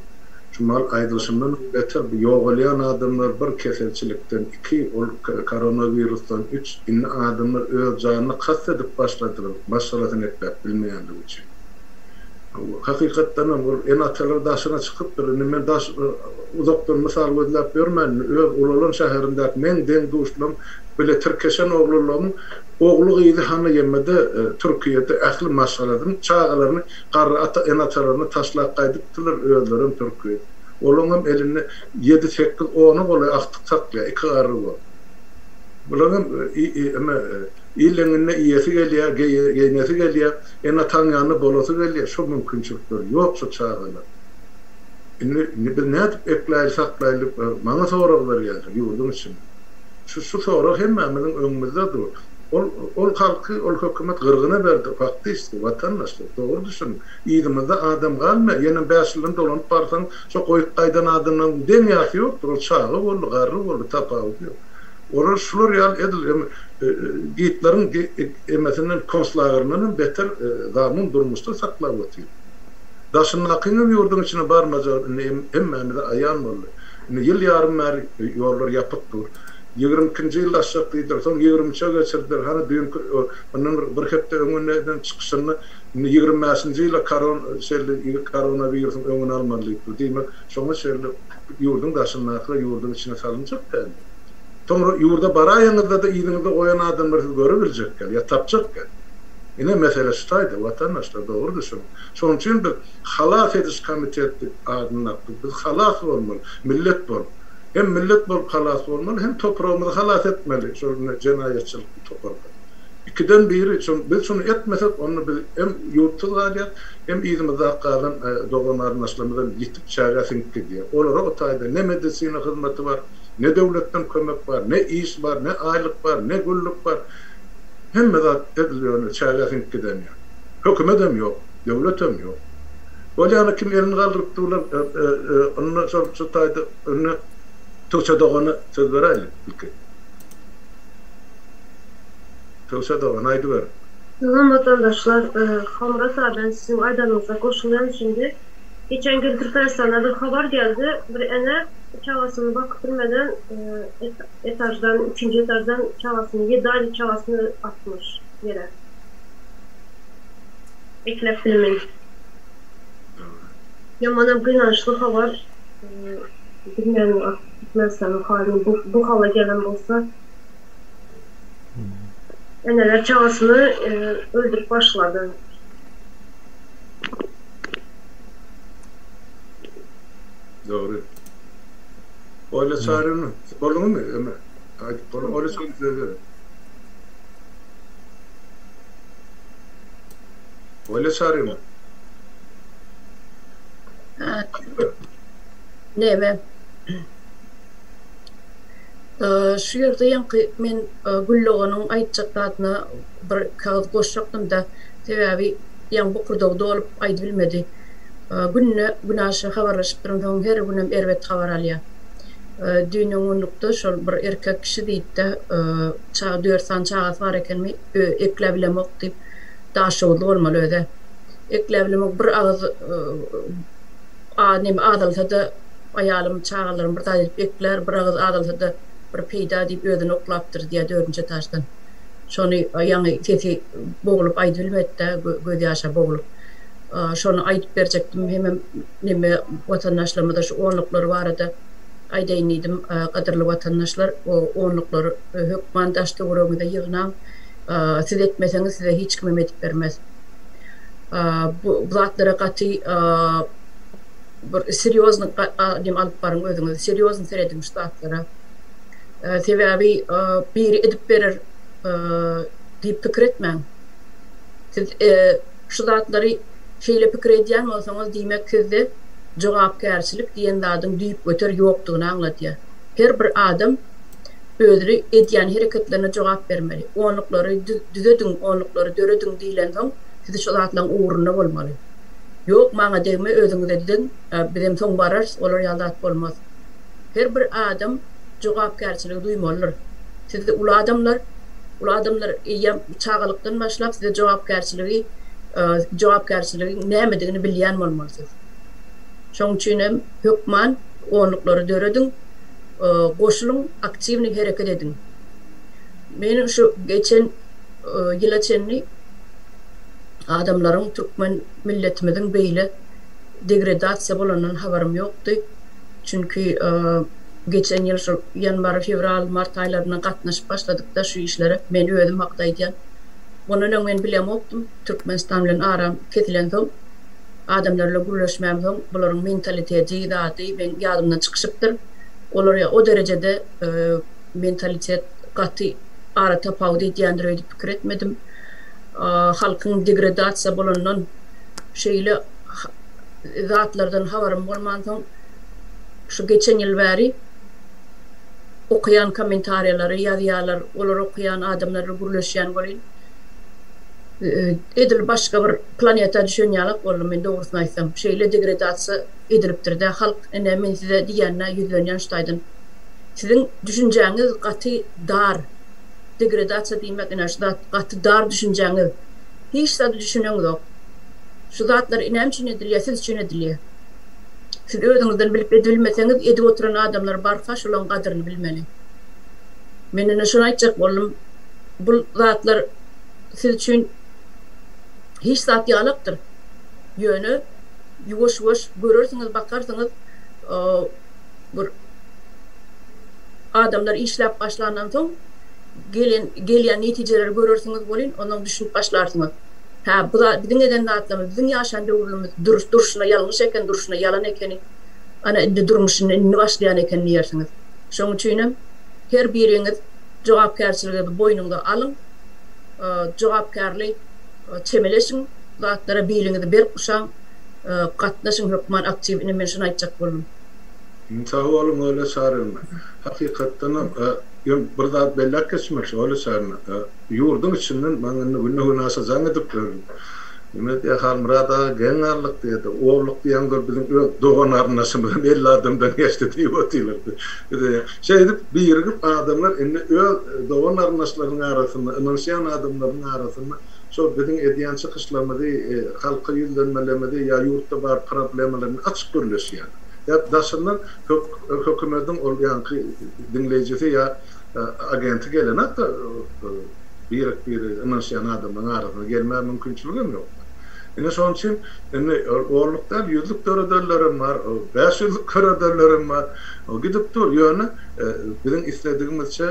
şu mal aýdylyşyndanam beter bu ýogalýan adamlar bir keselçilikden iki ol koronawirusdan üç indi adamlar öz janyna kast edip başladylar maşgalasyny ekläp bilmeýänligi üçin. Hakykatdanam ol ene-atalar daşyna çykypdyr. Indi men daş uzakdan mysal gözläp ýörmän, öz ulalan şäherimdäki meň deň-duşlam bile tirkeşen oglanlarymyň ogly-gyzy hany ýemede Türkiýede ähli maşgalasyny, çagalaryny garry ata ene-atalaryna taşlap gaýdypdylar, özlerem Türkiýede. Olaňam elinde ýedi-sekiz, ona golaý agtyk saklaýar, iki garry bolup. Bulaňam eme il eňinde iýesi gelýär, geýnesi gelýär. Ene-ataň ýanynda bolasy gelýär, şo mümkinçilikler ýok şo çagalar. Indi indi biz nädip ekläýli saklaýly diýip maňa sorag berýärler ýurduň içinde. Şu şu sorag hemmämiziň öňümizde dur. Ol ol halky ol hökümet gyrgyna berdi faktiçki watandaşlar dogry düşüniň. Yzymyzda adam galmaýar ýenem bäş ýyldan dolanyp barsaň şo goýup gaýdan adamlaryň deň ýasy ýokdur ol çaga boldy garry boldy tapawudy ýok. Olar şular ýaly edil Gitleriň emesinden konslagerinden hem beter zamun durmuşda saklap otyr. Daşyndakyňam ýurduň içine barmajagy indi hemmämize aýan boldy. Indi ýyl ýarym bäri ýollar ýapyk dur. 22-nji ýylda açjak diýdiler, soň 23-e geçirdiler. Hany düýnki mundan bir hepde öňünde eden çykyşynda indi 25-nji ýyla karon şeýle koronawirusyň öňüni almaly diýipdir. Diýmek, şoňa çenli ýurduň daşyndakylar ýurduň içine salynjak däl. Soňra ýurda baraýaňyzda-da yzyňyzda goýan adamlary siz görebiljek däl, ýa tapjak däl. Ine, mesele şu taýda, watandaşlar, dogry düşüniň. Şonuň üçin biz Halas ediş komitet diýip adyny dakdyk. Biz halas bolmaly, millet bolup. Hem millet bolup halas bolmaly, hem topragymyzy halas etmeli şol jenaýatçylykly topardan. Ikiden biri, şol biz şuny etmesek, onda biz hem ýurtsyz galýas, hem yzymyzdaky galan dogan-garyndaşlarymyz hem ýitip, çägä siňip gidýär. Olara o taýda ne medisina hyzmaty bar, Ne döwletden kömek bar, ne iş bar, ne aýlyk bar, ne güllük bar. Hemme zat edil ýöne çägä siňip giden ýaly. Hökümetem ýok, döwletem ýok. Bolýany kim elini galdyryp durlar, onda şol şu taýda indi Tugça dogana söz beräýli ilki. Tugça dogan aýdyber. Salam watandaşlar, Halmyrat aga ben siziň aýdanyňyza goşulýan şindi. Geçen gün Türkmenistanda bir habar geldi, bir ene Çagasyny bakyp bilmeden etaždan, üçünji etaždan çagasyny, ýedi aýlyk çagasyny atmyş ýere. Ekläp bilmen. Ýamanam gynançly habar. Bilmän Türkmenistanyň halyny bu bu hala gelen bolsa. Eneler çagasyny öldürip başlady. Dogry. Oýla çaryny bolduňyzmy? Eme aýdyp boluň. Oýla çaryny size berek. Oýla çaryny. Neme? Şu ýerde ýaňky men Gülloganyň aýtjak zadyna bir kagyz goşjakdym-da, sebäbi ýaňy bokurdagy dolup aýdybilmedi. Günde günaşa habarlaşyp duransoň her günem erbet habar alýar. Düýn öňňünlikde şol bir erkek kişi diýipdi, çaga dört sany çagasy bar ekenmi, ekläbilemok diýip, daşoguzly bolmaly özä. Ekläbilemok bir agyz neme azalsa-da aýalym, çagalarym bir zat edip eklär, bir agyz azalsa-da bir peýda diýip özüni oklapdyr diýýär dördünji etaždan. Şony ýaňy sesi boglup aýdybilmedi-dä, gözýaşa boglup. Şony aýdyp berjekdim hemem neme watandaşlarymyza şu onluklar barada aýdaýyn diýdim. Gadyrly watandaşlar o onluklary hökman daş töweregiňize ýygnaň. Siz etmeseňiz size hiç kimem edip bermez. Bu zatlara gaty bir serýozny neme alyp baryň özüňizi serýozny serediň şu zatlara. Sebäbi biri edip berer diýip pikir etmäň. Siz Şu zatlary şeýle pikir edýän bolsaňyz, diýmek sizde jogapkärçilik diýen zadyň düýpgöter ýokdugyny aňladýar. Her bir adam özüni edýän hereketlerine jogap bermeli. Onluklary düzediň, onluklary dörediň diýlensoň, siz şu zatlaryň ugrunda bolmaly. Ýok, maňa degme, özüňize didiň, bizem soň bararys, olar ýaly zat bolmaz. Her bir adam jogapkärçiligi duýmalydyr. Siz uly adamlar, uly adamlar eýýäm çagalykdan başlap size jogapkärçiligi, jogapkärçiligiň nämedigini bilýän bolmaly siz. Şoň üçin hem hökman onluklary dörediň, goşulyň, aktiwnyý hereket ediň. Meniň şu geçen ýyla çenli adamlaryň türkmen milletimiziň beýle degredasiýa bolandan habarym ýokdy. Çünki geçen ýyl şol ýanwar, fewral, mart aýlarynda gatnaşyp başladykda şu işlere, men özüm hakda aýdýan. Ondan öň men bilemokdym. Türkmenistan bilen aram kesilensoň, adamlar bilen gürleşmämsoň, bularyň mentaliteti zady meň ýadymdan çykyşypdyr. Olar ýa o derejede mentalitet gaty ara tapawut edýändir öýdüp pikir etmedim. Halkyň degredasiýa bolandan şeýle zatlardan habarym bolmansoň şu geçen ýyl bäri okaýan kommentariýalary ýazýarlar, olary okaýan adamlar bilen gürleşýän welin edil başga bir planeta düşen ýalak boldum men dogrusyny aýtsam. Şeýle degredasiýa edilipdir-dä halk ine men size diýýän-dä ýüzlenýän şu taýdan. Siziň düşünjäňiz gaty dar. Degredasiýa diýmek ine şu zat gaty dar düşünjäňiz. Hiç zada düşüneňzok. Şu zatlar näme üçin edilýär siz üçin edilýär. Siz özüňizden bilip edibilmeseňiz edip oturan adamlar barka şolaň gadyryny bilmeli. Men ine şony aýtjak boldum. Bul zatlar siz üçin hiç zat ýalakdyr. Ýöne ýuwaş-ýuwaş görersiňiz bakarsyňyz bir adamlar işläp başlandan soň gelen gelýän netijeleri görersiňiz welin ondan düşünip başlarsyňyz. Hä bu zat biziň eden zatlarymyz biziň ýaşan döwrümüz dürs durşuna ýalňyş eken durşuna ýalan ekeni ana indi durmuş indi indi başlaýan eken diýersiňiz. Şoň üçinem her biriňiz jogapkärçiligiňizi boýnuňyza alyň jogapkärli çemeleşiň zatlara biliňizi berk guşaň gatnaşyň hökman aktiw ine men şuny aýtjak boldum. Sag boluň Olya Çaryýewna. Hakykatdanam ýöne bir zat belläp geçmekçi Olya Çaryýewna. Ýurduň içinden maňa indi günde-günaşa jaň edip ýörler. Neme diýýär, Halmyrat aga geň galdyk diýýär-de, Olluk diýýäňdir biziň öz dogan-garyndaşymyzam 50 adamdan geçdi diýip otyrlar. Şeýdip birigip adamlar indi öz dogan-garyndaşlarynyň arasynda, ynanyşýan adamlarynyň arasynda şol biziň edýän çykyşlarymyzy, halka ýüzlenmelerimizi ýa ýurtda bar problemalaryny açyk gürleşýärler. Ýa daşyndan hökümediň ol ýaňky diňleýjisi ýa agenti gelenok-da, birek-birege ynanyşýan adamlaryň arasyna gelmäge mümkinçiligem ýok. Ine şonuň üçin indi onluk däl, ýüzlük döredenlerem bar, bäş ýüzlük döredenlerem bar. Gidip dur, ýöne biziň isledigimizçe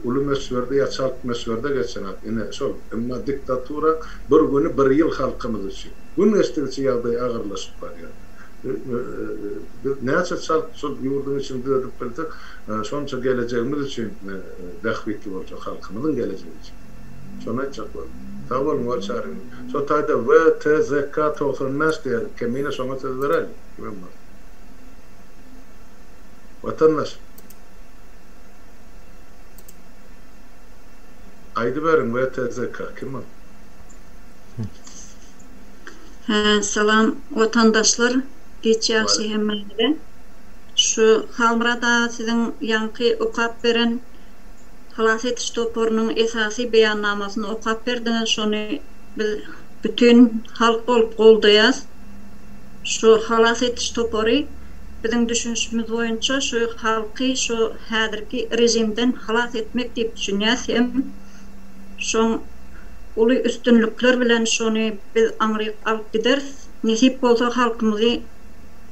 uly möçberde ýa çalt möçberde geçenok. Ine şol. Emma diktatura bir güni bir ýyl halkymyz üçin. Gün geçdigiçe ýagdaý agyrlaşyp barýar. Biz näçe çalt şol ýurduň içini düzedip bilsek, şonça gelejegimiz üçin bähbitli boljak, halkymyzyň gelejegi üçin. Şony aýtjak boldum. Sag boluň, Wal Çaryýew. Şo taýda WTZK 95 diýýär, Kemine şoňa söz beräýliň, kimem bolsa. Watandaş. Aýdyberiň, WTZK, kim ol? Hä, salam watandaşlar, giç ýagşy hemmäňize. Şu Halmyrat aga siziň ýaňky okap beren Halas ediş toparynyň esasy beýannamasyny okap berdiňiz, şony biz bütin halk bolup goldaýas. Şu Halas ediş topary biziň düşünişimiz boýunça şu halky şu häzirki režimden halas etmek diýip düşünýäs hem şoň uly üstünlikler bilen şony biz aňryk alyp gideris. Nesip bolsa halkymyzy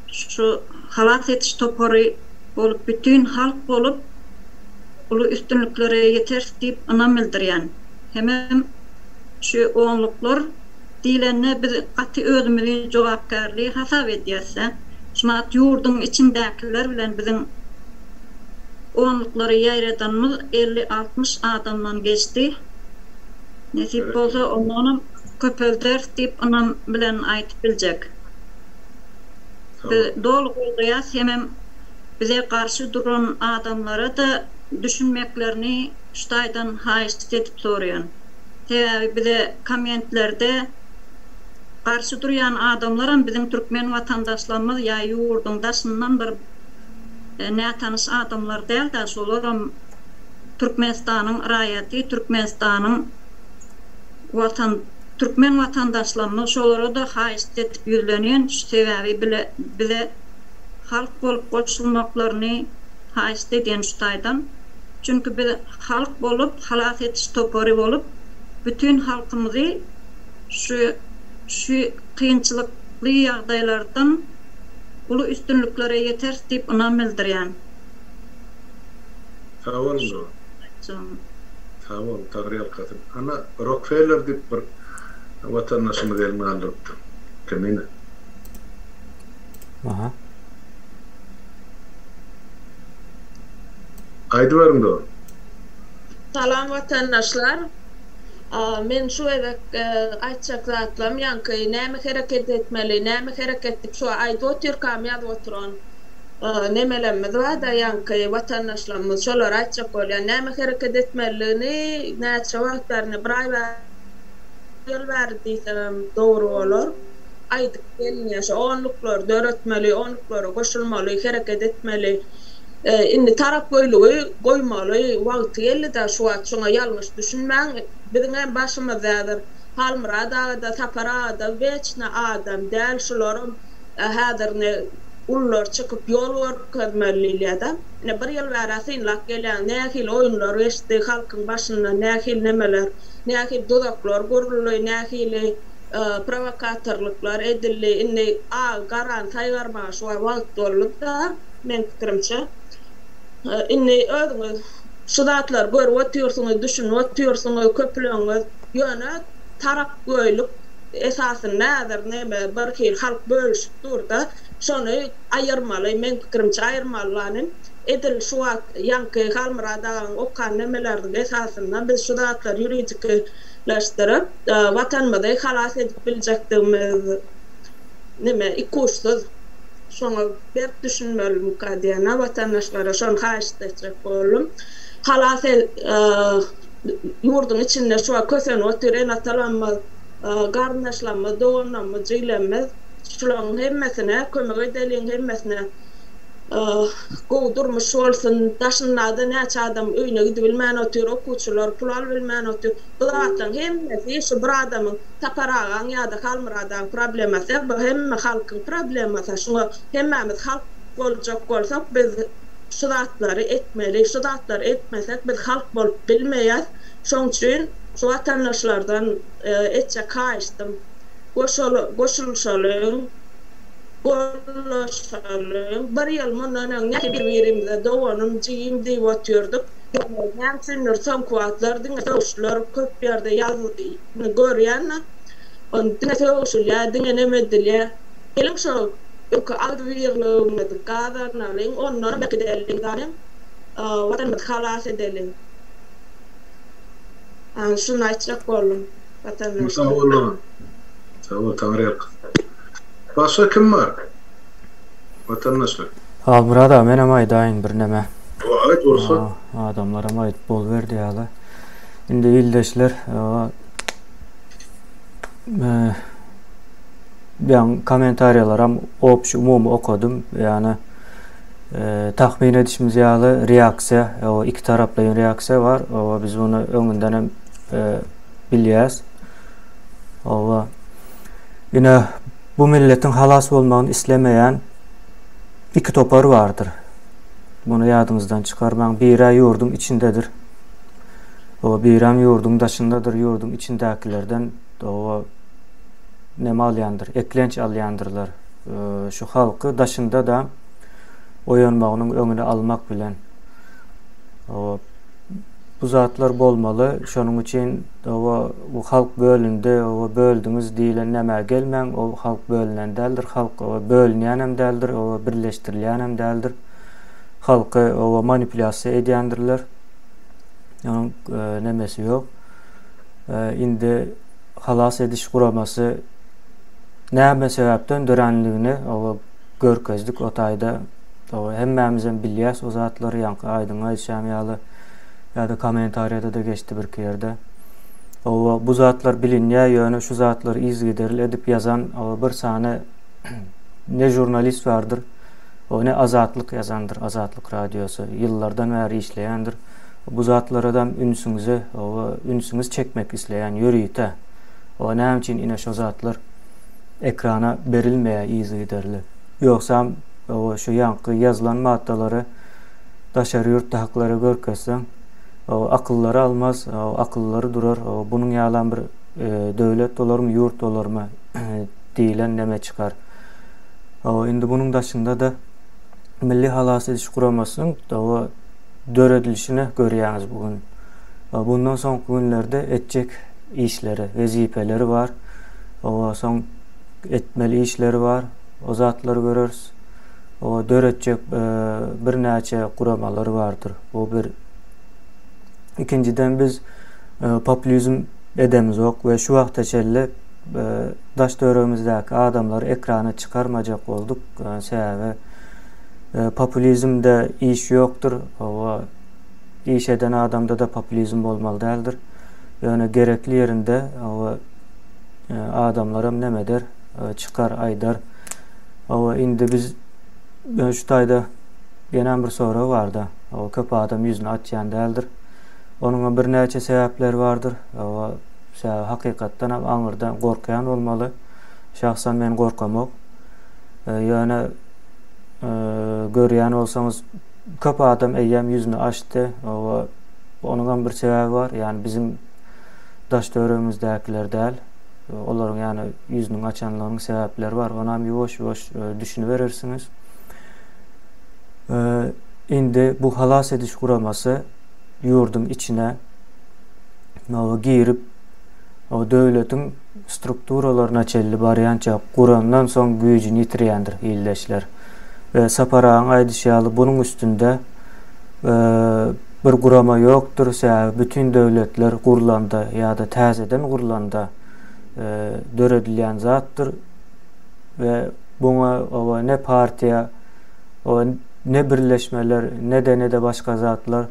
şu halas ediş topary bolup bütin halk bolup uly üstünliklere ýeteris diýip ynam bildirýän. Hemem şu onluklar diýlende biz gaty özümizi jogapkärli hasap edýäs-dä. Şumat ýurduň içindäkiler bilen biziň onluklary ýaýradanymyz 50-60 adamdan geçdi. Nesip bolsa ondanam köpelderis diýip ynam bilen aýdyp biljek. Biz doly goldaýas hemem bize garşy duran adamlara-da düşünmeklerini şu taýdan haýyşt edip soraýan. Sebäbi bize kommentlerde. Garşy durýan adamlaram biziň türkmen watandaşlarymyz ýa ýurduň daşyndan bir nätanyş adamlar däl-de, şolaram Türkmenistanyň raýaty, Türkmenistanyň watan türkmen watandaşlarymyz şolara-da haýyşt edip ýüzlenýän, şu sebäbi bile bize halk bolup goşulmaklaryny haýyşt edýän şu taýdan. Çünki biz halk bolup, halas ediş topary bolup, bütin halkymyzy şu şu kynçylykly ýagdaýlardan uly üstünliklere ýeteris diýip ynam bildirýän. Sag boluň dogan. Sag bol, Taňryýalkasyn. Ana, Rokfeller diýip bir watandaşymyz elini galdyrypdyr. Kemine. Aha. Aýdyberiň dogan. Salam watandaşlar. Men şu gezek aýtjak zatlarym ýaňky näme hereket etmeli, näme hereket diýip şu aýdyp otyrkam ýazyp oturan nemelerimiz barda ýaňky watandaşlarymyz şolara aýtjak bolýan näme hereket etmelidigini näçe wagt bäri ine bir aý bäri ýyl bäri diýsemem dogry bolar aýdyp gelinýär şu onluklary döretmeli onluklara goşulmaly hereket etmeli Indi tarapgöýlügi goýmaly wagty geldi-dä şu wagt şoňa ýalňyş düşünmäň biziňem başymyzda häzir Halmyrat agada Sapar agada weçne adam däl şularam häzir ine ulular çykyp ýol görkezmeli diýilýädä ine bir ýyl bärä synlap gelýäň nähili oýunlar geçdi halkyň başyndan nähili nemeler nähili duzaklar guruldy nähili prowokatorlyklar edildi indi agy garany saýgarmaga şu wagt boldy-da. Meň pikirimçe, indi özüňiz şu zatlary görüp otyrsyňyz, düşünip otyrsyňyz köpüleňiz. Ýöne tarapgöýlük esasynda häzir neme bir hili halk bölüşip dur-da, şony aýyrmaly, meň pikirimçe aýyrmaly Edil şu wagt ýaňky Halmyrat agaň okan nemeleriniň esasynda biz şu zatlary ýuridikileşdirip, Watanymyzy halas edip biljekdigimiz neme ikuçsuz. Şoňa berk düşünmelimika diýen-ä watandaşlara şony haýyşt etjek boldum. Halas ýurduň içinde şu wagt kösenip otyr ene-atalarymyz, garyndaşlarymyz, doganlarymyz, jiglerimiz. Şularyň hemmesine kömek edeliň, hemmesine gowy durmuş bolsun. Daşynda-da näçe adam öýüne gidibilmän otyr, okuwçylar pul alybilmän otyr. Bu zatlaryň hemmesi şu bir adamyň Sapar agaň ýa-da Halmyrat agaň problemasy däl, bu hemme halkyň problemasy. Şuňa hemmämiz halk boljak bolsak biz şu zatlary etmeli. Şu zatlary etmesek biz halk bolup bilmeýäs. Şoň üçin şu watandaşlardan etjek haýyştym goşulyşalyň, gollaşalyň. Bir ýyl mundan öň nähili bir-birimize doganym, jigim diýip otyrdyk. Näme üçindir soňky wagtlar diňe sögüşler köp ýerde ýaz görýän-de, ony diňe sögüşilýär, diňe neme edilýär. Geliň şo öňki agzybirligimizi gazanalyň, ondanam berkideliň zanym, Watanymyzy halas edeliň. Ana şuny aýtjak boldum, watandaşlar. Sag bol dogan. Sag bol, Taňryýalkasyn. Başga kim bar? Watandaşlar. Halmyrat aga menem aýdaýyn birneme. Aýt bolsa. Adamlaram aýdyp boluberdi ýaly. Indi ildeşler ýaňy kommentariýalaram obşi umumy okadym. Ýagny tahmyn edişimiz ýaly reaksiýa, o iki taraplaýyn reaksiýa bar. O biz muny öňünden hem bilýäs. Owa. Ine bu milletiň halas bolmagyny islemeýän iki topar bardyr. Muny ýadyňyzdan çykarmaň. Biri ýurduň içindedir. Oba birem ýurduň daşyndadyr, ýurduň içindäkilerden oba neme alýandyr, eklenç alýandyrlar. Şu halky daşynda-da oýanmagynyň öňüni almak bilen. Oba bu zatlar bolmaly. Şonuň üçin oba bu halk bölündi, oba böldüňiz diýlen nämä gelmäň. O halk bölünen däldir, halk oba bölünýänem däldir, oba birleşdirilýänem däldir. Halky oba manipulýasiýa edýändirler. Onuň nemesi ýok. Indi halas ediş guramasy näme sebäpden döränligini oba görkezdik o taýda. Oba hemmämizem bilýäs o zatlary, ýaňky aýdyň aýdyşam ýaly ýa-da kommentariýada-da geçdi birki ýerde. Hawa, bu zatlar bilinýär, ýöne şu zatlary yzygiderli edip ýazan bir sany ne žurnalist bardyr, ne Azatlyk ýazandyr, Azatlyk radiosy ýyllardan bäri işleýändir. Bu zatlaradam ünsüňizi, hawa, ünsüňizi çekmek isleýän ýörite. Hawa, näme üçin ine şo zatlar ekrana berilmeýär yzygiderli? Ýogsam, hawa, şu ýaňky ýazylan maddalary daşary ýurtdaklara görkezseň, Akyllary almaz, akyllary durar. Bunuň ýalam bir döwlet bolarmy, ýurt bolarmy diýlen neme çykar. Indi bunuň daşynda-da Milli halas ediş guramasynyň döredilişini görýäňiz bu gün. Bundan soňky günlerde etjek işleri, wezipeleri bar. Soň etmeli işleri bar. O zatlary göreris. Döretjek birnäçe guramalary bardyr. Bu bir. Ikinjiden biz populizm edemizok we şu wagta çenli daş-töweregimizdäki adamlary ekrana çykarmajak bolduk. Sebäbi populizmde iş ýokdur. Hawa, iş eden adamda-da populizm bolmaly däldir. Ýöne gerekli ýerinde hawa adamlaram neme eder, çykar, aýdar. Hawa, indi biz şu taýda Ýenem bir sorag barda. Hawa, köp adam ýüzüni açýan däldir. Onuňam birnäçe sebäpleri bardyr. Hawa, sebäbi hakykatdan hem aňyrdan gorkýan bolmaly. Şahsan men gorkamok. Ýöne görýän bolsaňyz köp adam eýýäm ýüzüni açdy. Hawa, onuňam bir sebäbi bar. Ýagny biziň daş-töweregimizdäkiler däl. Olaryň ýagny ýüzüniň açanlygynyň sebäpleri bar. Onam ýuwaş-ýuwaş düşüniberersiňiz. Indi bu halas ediş guramasy ýurduň içine girip, döwletiň strukturalaryna çenli barýança gurandan soň güýjüni ýitirýändir ildeşler. We Sapar agaň aýdyşy ýaly bunuň üstünde bir gurama ýokdur, sebäbi bütin döwletler gurlanda ýa-da täzeden gurlanda döredilýän zatdyr we Buňa oba ne partiýa, oba ne birleşmeler, ne-de ne-de başga zatlar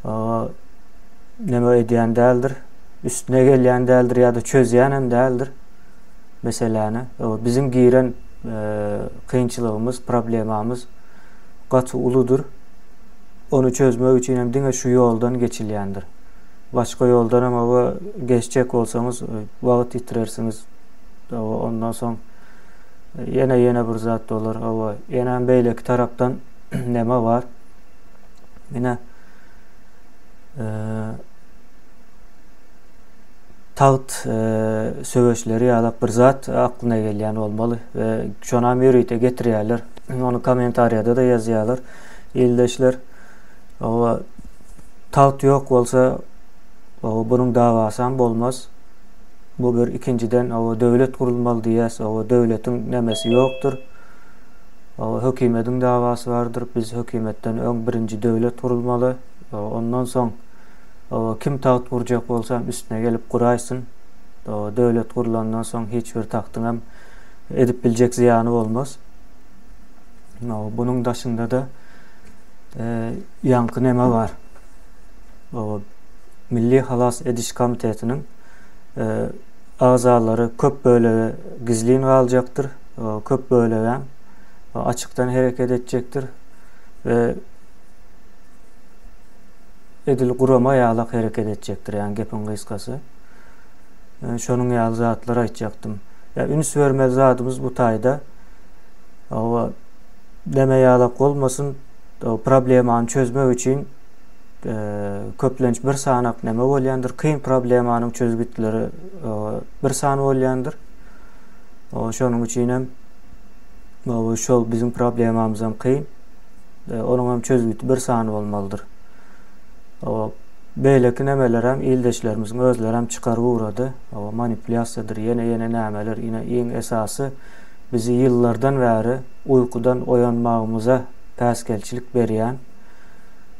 oba neme edýän däldir. Üstüne gelýän däldir ýa-da çözýän hem däldir meseläni. Oba biziň giren kynçylygymyz, problemamyz gaty uludyr. Ony çözmek üçin hem diňe şu ýoldan geçilýändir. Başga ýoldan hem oba geçjek bolsaňyz wagt ýitirersiňiz. Hawa, ondan soň ýene ýene bir zat bolar. Hawa, ýenem beýleki tarapdan neme bar? Ine tagt söweşleri ýalak bir zat aklyna gelýän bolmaly we şonam ýörite getirýärler. Ony kommentariýada-da ýazýarlar ildeşler. Hawa, tagt ýok bolsa, hawa, bunuň dawasam bolmaz. Bu bir ikinjiden oba döwlet gurulmaly diýýäs oba döwletiň nemesi ýokdur. Oba hökimediň dawasy bardyr. Biz hökimetden öň birinji döwlet gurulmaly. Ondan soň oba kim tagt gurjak bolsam üstüne gelip guraýsyn. Oba döwlet gurulandan soň hiç bir tagtyňam edip biljek zyýany bolmaz. Oba bunuň daşynda-da ýaňky neme bar. Oba Milli halas ediş komitetiniň agzalary köp bölegi gizlin galjakdyr, köp bölegem açykdan hereket etjekdir we edil gurama ýalak hereket etjekdir, ýagny gepiň gysgasy. Şonuň ýaly zatlar aýtjakdym. Ýa üns bermeli zadymyz bu taýda. Hawa, deme ýalak bolmasyn, problemany çözmek üçin köplenç bir sanak neme bolýandyr, kyn problemanyň çözgütleri bir san bolýandyr. Şonuň üçin hem şol biziň problemamyz hem kyn. Onuň hem çözgüti bir san bolmalydyr. Beýleki nemeler hem ildeşlerimiziň özleri hem çykaryp ugrady. Manipulýasiýadyr, ýene-ýene nämeler, ine iň esasy bizi ýyllardan bäri uýkudan oýanmagymyza päsgelçilik berýän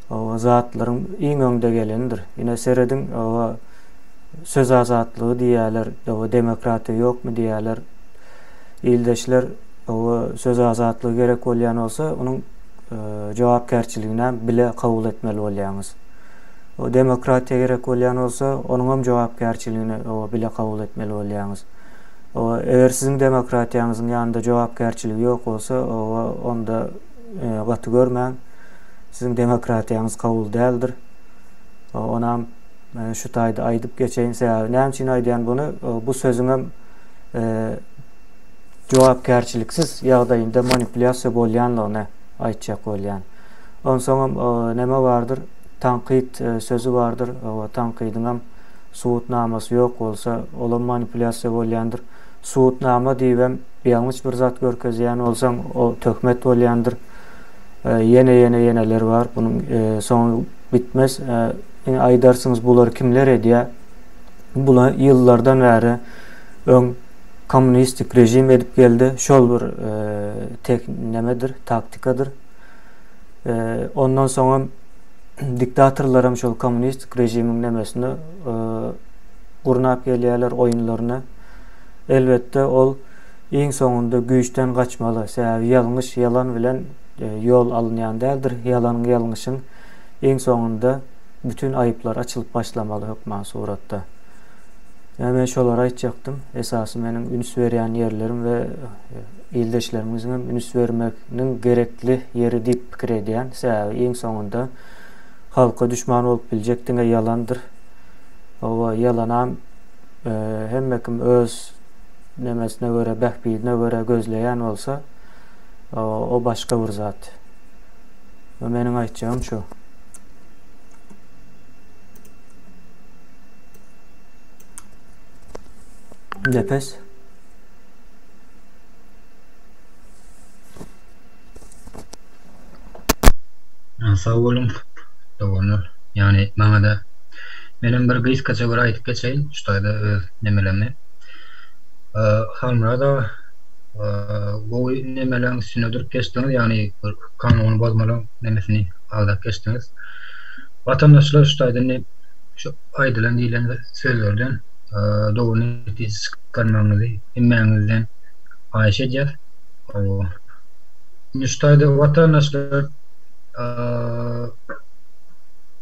Hawa, zatlaryň iň öňde gelenidir. Ine, serediň, hawa, söz azatlygy diýýärler, hawa, demokratiýa ýokmy diýýärler. Ildeşler, hawa, söz azatlygy gerek bolýan bolsa, onuň jogapkärçiliginem bile kabul etmeli bolýaňyz. Demokratiýa gerek bolýan bolsa, onuňam jogapkärçiligini bile kabul etmeli bolýaňyz. Eger siziň demokratiýaňyzyň ýanynda jogapkärçilik ýok bolsa, onda gaty görmäň, siziň demokratiýaňyz kabul däldir. Onam şu taýda aýdyp geçeýin. Sebäbi näme üçin aýdýan buny? Bu sözüňem jogapkärçiliksiz ýagdaýynda manipulýasiýa bolýanlygyny aýtjak bolýan. Onsoňam neme bardyr? Tankyt sözi bardyr. Tankydyňam subutnamasy ýok bolsa, olam manipulýasiýa bolýandyr. Subutnama diýibem ýalňyş bir zat görkezýän bolsaň, o töhmet bolýandyr. Ýene ýene ýeneler bar. Bunuň soňy bitmez. Indi aýdarsyňyz bulary kimler edýär? Bular ýyllardan bäri öň kommunistik režim edip geldi. Şol bir tek nemedir, taktikadyr. Ondan soňam diktatorlaram şol kommunistik režimiň nemesini gurnap gelýärler oýunlaryny. Elbetde ol iň soňunda güýçden gaçmaly. Sebäbi ýalňyş ýalan bilen ýol alynýan däldir. Ýalanyň ýalňyşyň iň soňunda bütin aýyplar açylyp başlamaly hökman suratda. Ýa men şolary aýtjakdym. Esasy meniň üns berýän ýerlerim we ildeşlerimiziňem üns bermeginiň gerekli ýeri diýip pikir edýän. Sebäbi iň soňunda halka düşman bolup biljek diňe ýalandyr. Hawa, ýalanam hemme kim öz nemesine görä, bähbidine görä gözleýän bolsa, o başga bir zat. Meniň aýtjagym şu. Nepes. Sag boluň doganlar. Ýagny maňada menem bir gysgaça bir aýdyp geçeýin şu taýda öz nemelerimi. Halmyrat aga gowy nemeleň üstünde durup geçdiňiz ýagny bir kanuny bozmalaň nemesini agzap geçdiňiz. Watandaşlar şu taýda indi şu aýdylan diýlen sözlerden dogry netije çykarmagyňyzy hemmäňizden haýyş edýäs. Indi şu taýda watandaşlar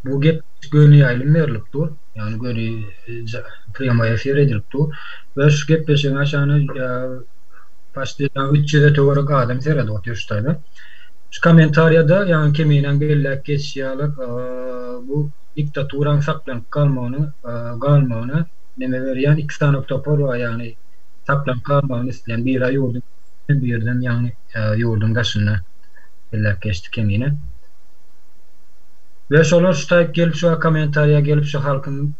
bu gep göni ýaýlym berlip dur. Ýagny göni prýamoý efir edilip dur. We şu gepleşigiň aşagyna paçti 300 töwerek adam seredip otyr şu taýda. Şu kommentariýada ýagny Keminäň belläp geçişi ýaly bu diktaturaň saklanyp galmagyny galmagyna neme berýän iki sany topar bar ýagny saklanyp galmagyny isleýän biri ýurduň içinde birden ýagny ýurduň daşynda belläp geçdi Kemine. We şolar şu taýyp gelip şu kommentariýa gelip şu halkyň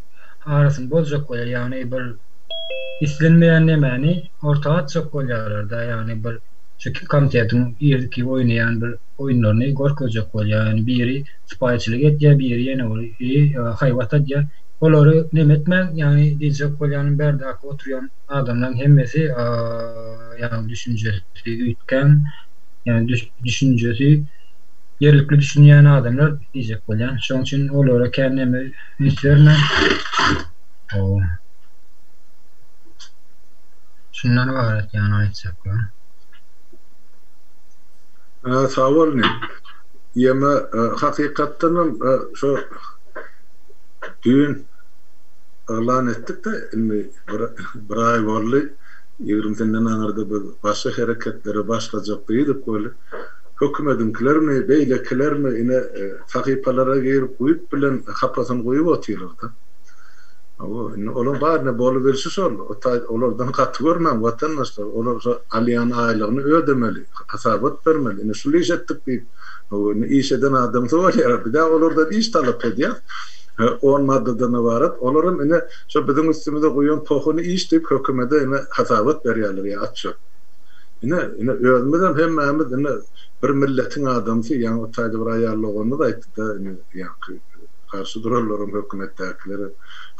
arasyny bozjak bolýar ýagny bir islenmeýän nemäni orta atjak bolýarlarda ýagny bir şu komitetiň irki oýnaýan bir oýunlaryny görkezjek bolýar ýagny biri sypaýyçylyk edýär biri ýene bir haýbat adýar olary neme etmäň ýagny diýjek bolýanym bärdäki oturýan adamlaň hemmesi ýagny düşünjesi üýtgän ýagny düşünjesi ýerlikli düşünýän adamlar diýjek bolýan şoň üçin olara kän neme üns bermäň Şundan ybarat ýagny aýtjaklarym. Sag bol inim. Ýöne hakykatdanam şo düýn yglan etdik-de indi bir aý boldy ýigrimisinden aňyrda biz başga hereketlere başlajak diýdik weli hökümediňkilermi beýlekilermi ine sahypalara girip guýup bilen hapasyny guýup otyrlar-da. Hawa, indi olaň baryna bolubilşi şol. O taý olardan gaty görmäň, watandaşlar. Olar şo alýan aýlygyny ödemeli, hasabat bermeli. Ine şul iş etdik diýip, hawa, indi iş eden adamsy bolýar. Biz-ä olardan iş talap edýäs. On maddadan ybarat. Olaram ine şo biziň üstümize guýan pohuny iş diýip hökümede ine hasabat berýärler ýa otçet. Ine, ine özümizem hemmämiz ine bir milletiň adamsy, ýaňy o taýda bir aýal doganymyz aýtdy-da, ine ýaňky Garşy duranlaram hökümetdäkilerem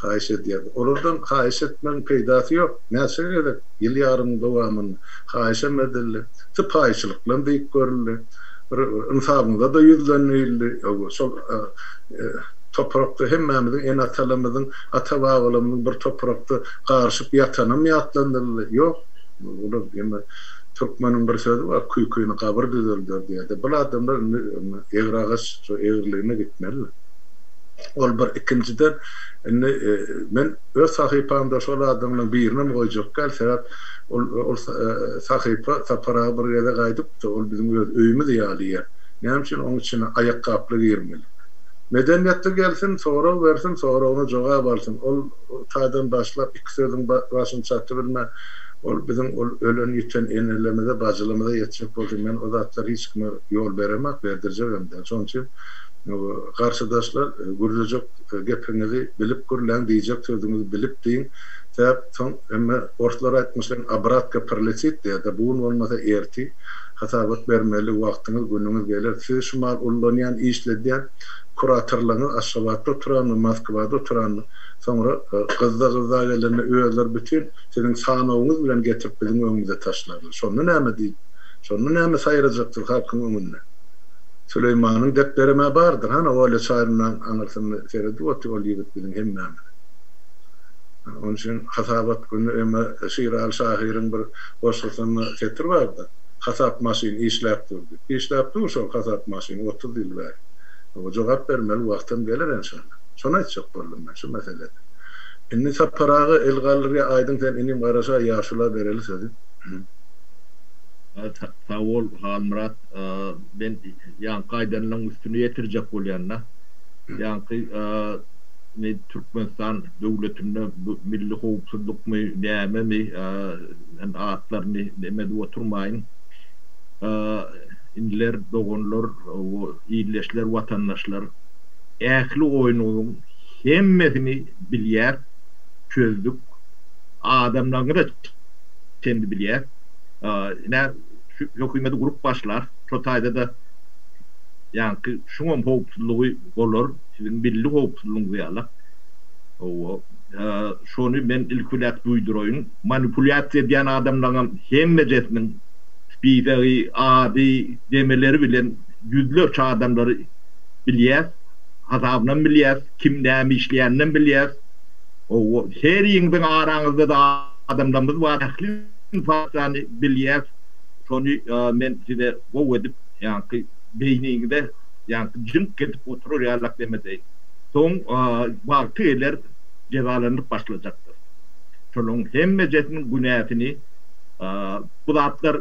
haýyş edýärdi. Olardan haýyş etmegiň peýdasy ýok. Näçe gezek ýyl ýarymyň dowamynda haýyşam edildi. Sypaýyçylyklam diýip görüldi. Bir ynsabyňyza-da ýüzlenildi. Şol toprakda hemmämiziň ene-atalarymyzyň, ata-babalarymyzyň bir toprakda garyşyp ýatanam ýatlandyryldy. Ýok. Olar ýene türkmeniň bir sözi bar, Küýküni gabyr düzelder diýýär. Bul adamlar indi egri agaç şo egriligine gitmelidir. Ol bir ikinjiden indi men öz sahypamda şol adamlaryň birinem goýjak däl sebäp ol ol sahypa Sapar aga bir gezek aýdypdy ol biziň öz öýümiz ýaly ýer. Näme üçin oň içine aýakgaply girmeli. Medeniýetli gelsin sorag bersin soragyna jogap alsyn ol taýdan başlap iki sözüň başyny çatybilmän ol biziň ol ölen ýiten enelerimize bajylarymyza ýetjek bolsa men o zatlary hiç kime ýol beremak berdirjegem däl şonuň üçin Garşydaşlar, gürlejek gepiňizi bilip gürläň, diýjek sözüňizi bilip diýiň. Sebäp soň hemme orslar aýtmyşlaýyn obratka prletit diýýär-de, bu gün bolmasa ertir hasabat bermeli wagtyňyz, günüňiz geler. Sizi şu mahal ullanýan, işledýän kuratorlaryňyz Aşgabatda oturanmy, Moskwada oturanmy, soňra gyzza-gyzza gelende özleri bütin siziň sanawyňyz bilen getirip biziň öňümize taşlarlar. Şonda näme diýip, şonda näme saýrajaksyz halkyň öňünde? Süleýmanyň depderem-ä bardyr, hany, Olýa Çarynaň aňyrsynda seredip otyr ol ýigit biziň hemmämize. Onuň üçin hasabat güni eme Şiraly şahyryň bir goşgusynda setir bardy, Hasap maşyny işläp dur diýip. Işläp dur şol hasap maşyny 30 ýyl bäri. Hawa, jogap bermeli wagtam geler enşalla. Şony aýtjak boldum men şu meselede. Indi Sapar aga el galdyrýar, aýdyň sen inim garaşa ýaşula bereli sözi. Sag bol Halmyrat. Men ýaňky aýdanlaň üstüni ýetirjek bolýan-da. Ýaňky ne Türkmenistan döwletinde bu milli howpsuzlykmy, nämemi, men atlaryny neme edip oturmaýyn. Iniler, doganlar, ildeşler, watandaşlar, ähli oýnuňyzyň hemmesini bilýäs, çözdük. Adamlaryňyza çenli bilýäs. Ine, şu hökümeti gurup başlar. Şo taýda-da ýaňky şuňam howpsuzlygy bolar, siziň milli howpsuzlygyňyz ýalak. Hawa, şony men ilki biläk duýduraýyn. Manipulýasiýa edýän adamlaryňam hemmejesiniň spisegi, ady, demeleri bilen ýüzlerçe adamlary bilýäs, hasabynam bilýäs, kim näme işleýäninem bilýäs. Hawa, heriňiziň araňyzda-da adamlarymyz bar, ähli informasiýany bilýäs. Şony men size gowy edip, ýaňky beýniňize ýaňky jyňk edip oturar ýalak demedeýin. Soň wagty geler jezalanyp başlajakdyr. Şolaryň hemmejesiniň günäsini bu zatlar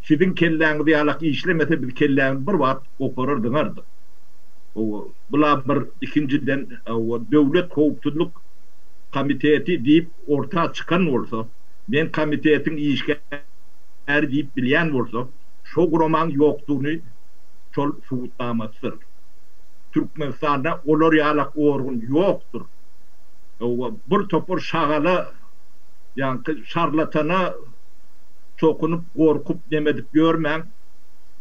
siziň kelläňiz ýalak işlemese biz kelläňizi bir wagt goparar zyňardyk. Bula bir ikinjiden döwlet howpsuzlyk komiteti diýip orta çykan bolsa, men komitetiň işgäri diýip bilýän bolsa, şo guramaň ýokdugyny şol subutnamasydyr. Türkmenistanda olar ýalak organ ýokdur. Bir topar şagala, ýaňky şarlatana çokunyp, gorkup nemedip ýörmäň.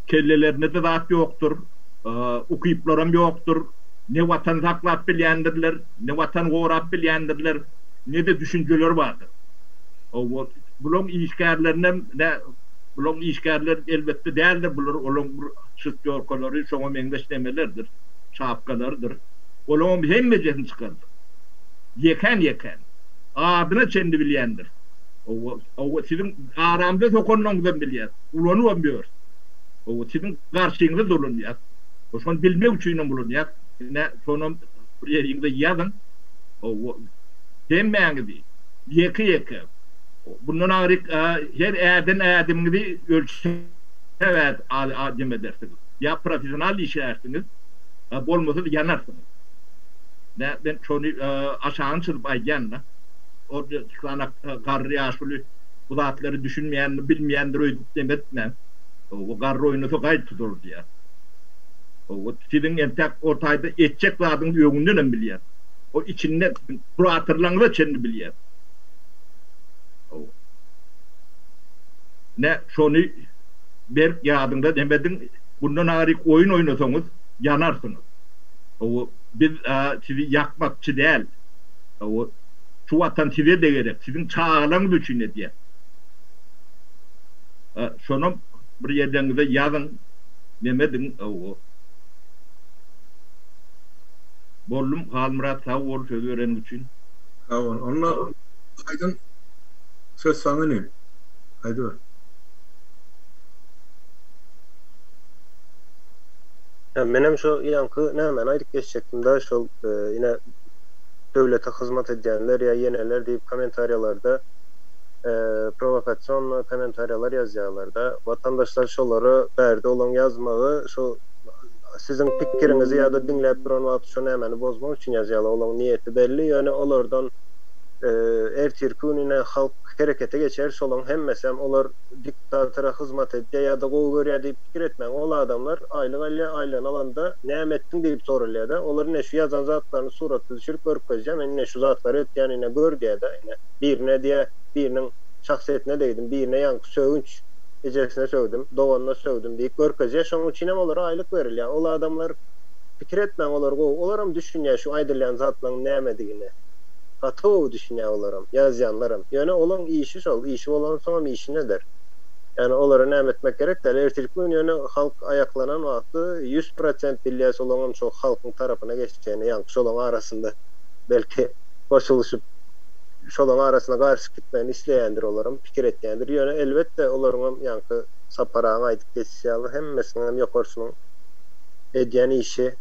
Kellelerinde-de zat ýokdur, ukyplaram ýokdur. Ne Watany saklap bilýändirler, ne Watany gorap bilýändirler, ne-de düşünjeleri bardyr. Hawa, bulaň işgärlerinem nä, bulaň işgärleri elbetde däldir, bular olaň bir şystyýorkalary, şoňa meňzeş nemelerdir, şapkalarydyr. Olaňam hemmejesini çykardyk. Ýekän-ýekän. Adyna çenli bilýändir. Hawa, hawa, siziň aramyza sokanlaryňyzam bilýäs, ulanybam ýörüs. Hawa, siziň garşyňyza-da ulanýas. Şony bilmek üçinem ulanýas. Ine, şonam bir ýeriňize ýazyň. Hawa, hemmäňizi ýeke-ýeke, bundan aňryk her äden ädimiňizi ölçäp ädim edersiňiz. Ýa professional işlärsiňiz, bolmasa-da ýanarsyňyz. Men şony aşagyny çyzyp aýdýan-da. Ol çykanak garry ýaşuly bu zatlary düşünmeýändir, bilmeýändir öýdüp neme etmäň. O garry oýnasa gaý tutar diýýär. Siziň entäk o taýda etjek zadyňyzy öňündenem bilýär. O içinde kuratorlaryňyza çenli bilýär. Ine, şony berk ýadyňda demediň, bundan aňryk oýun oýnasaňyz, ýanarsyňyz. Hawa, biz sizi ýakmakçy däl. Hawa, şu watan size-de gerek, siziň çagalaryňyz üçin edýäs. Şonam bir ýerleriňize ýazyň, nemediň, hawa. Boldum Halmyrat sag bol söz bereniň üçin. Sag bol. Onda Aýdyň söz saňa inim. Aýdyber. Hä, menem şo ýaňky nämäni aýdyp geçjekdim-de, şol ine döwlete hyzmat edýänler ýa ýeneler diýip kommentariýalarda prowokasionno kommentariýalar ýazýarlar-da. Watandaşlar şolary bärde olaň ýazmagy şo siziň pikiriňizi ýa-da diňläp duran wagty şo nämäni bozmak üçin ýazýarlar, olaň niýeti belli, ýöne olardan ertirki gün ine halk herekete geçer, şolaň hemmesem olar diktatora hyzmat edýär ýa-da gowy görýär diýip pikir etmäň. Ol adamlar aýlyk alýar, aýlygyny alanda näme etdiň diýip soralýar-da. Olar ine şu ýazan zatlaryny suratda düşürip görkezýär, men ine şu zatlary etýän ine gör diýýär-de, ine birine diýýär, biriniň şahsyýetine degdim, birine ýaňky sögünç ejesine sögdüm, doganyna sögdüm diýip görkezýär. Şonuň üçinem olara aýlyk berilýär. Ol adamlar pikir etmäň olar gowy, olaram düşünýär şu aýdylýan zatlaryň nämedigine. Gaty gowy düşünýär olaram, ýazýanlaram. Ýöne olaň işi şol, işi bolansoňam işini eder. Ýagny olara näme etmek gerek däl. Ertirki gün ýöne halk aýaklanan wagty 100% bilýäs olaňam şol halkyň tarapyna geçjegini, ýaňky şolaň arasynda belki goşulyşyp şolaň arasyna garyşyp gitmegini isleýändir olaram, pikir etýändir. Ýöne elbetde olaryňam ýaňky Sapar agaň aýdyp geçişi ýaly hemmesiniňem ýokarsynyň edýän işi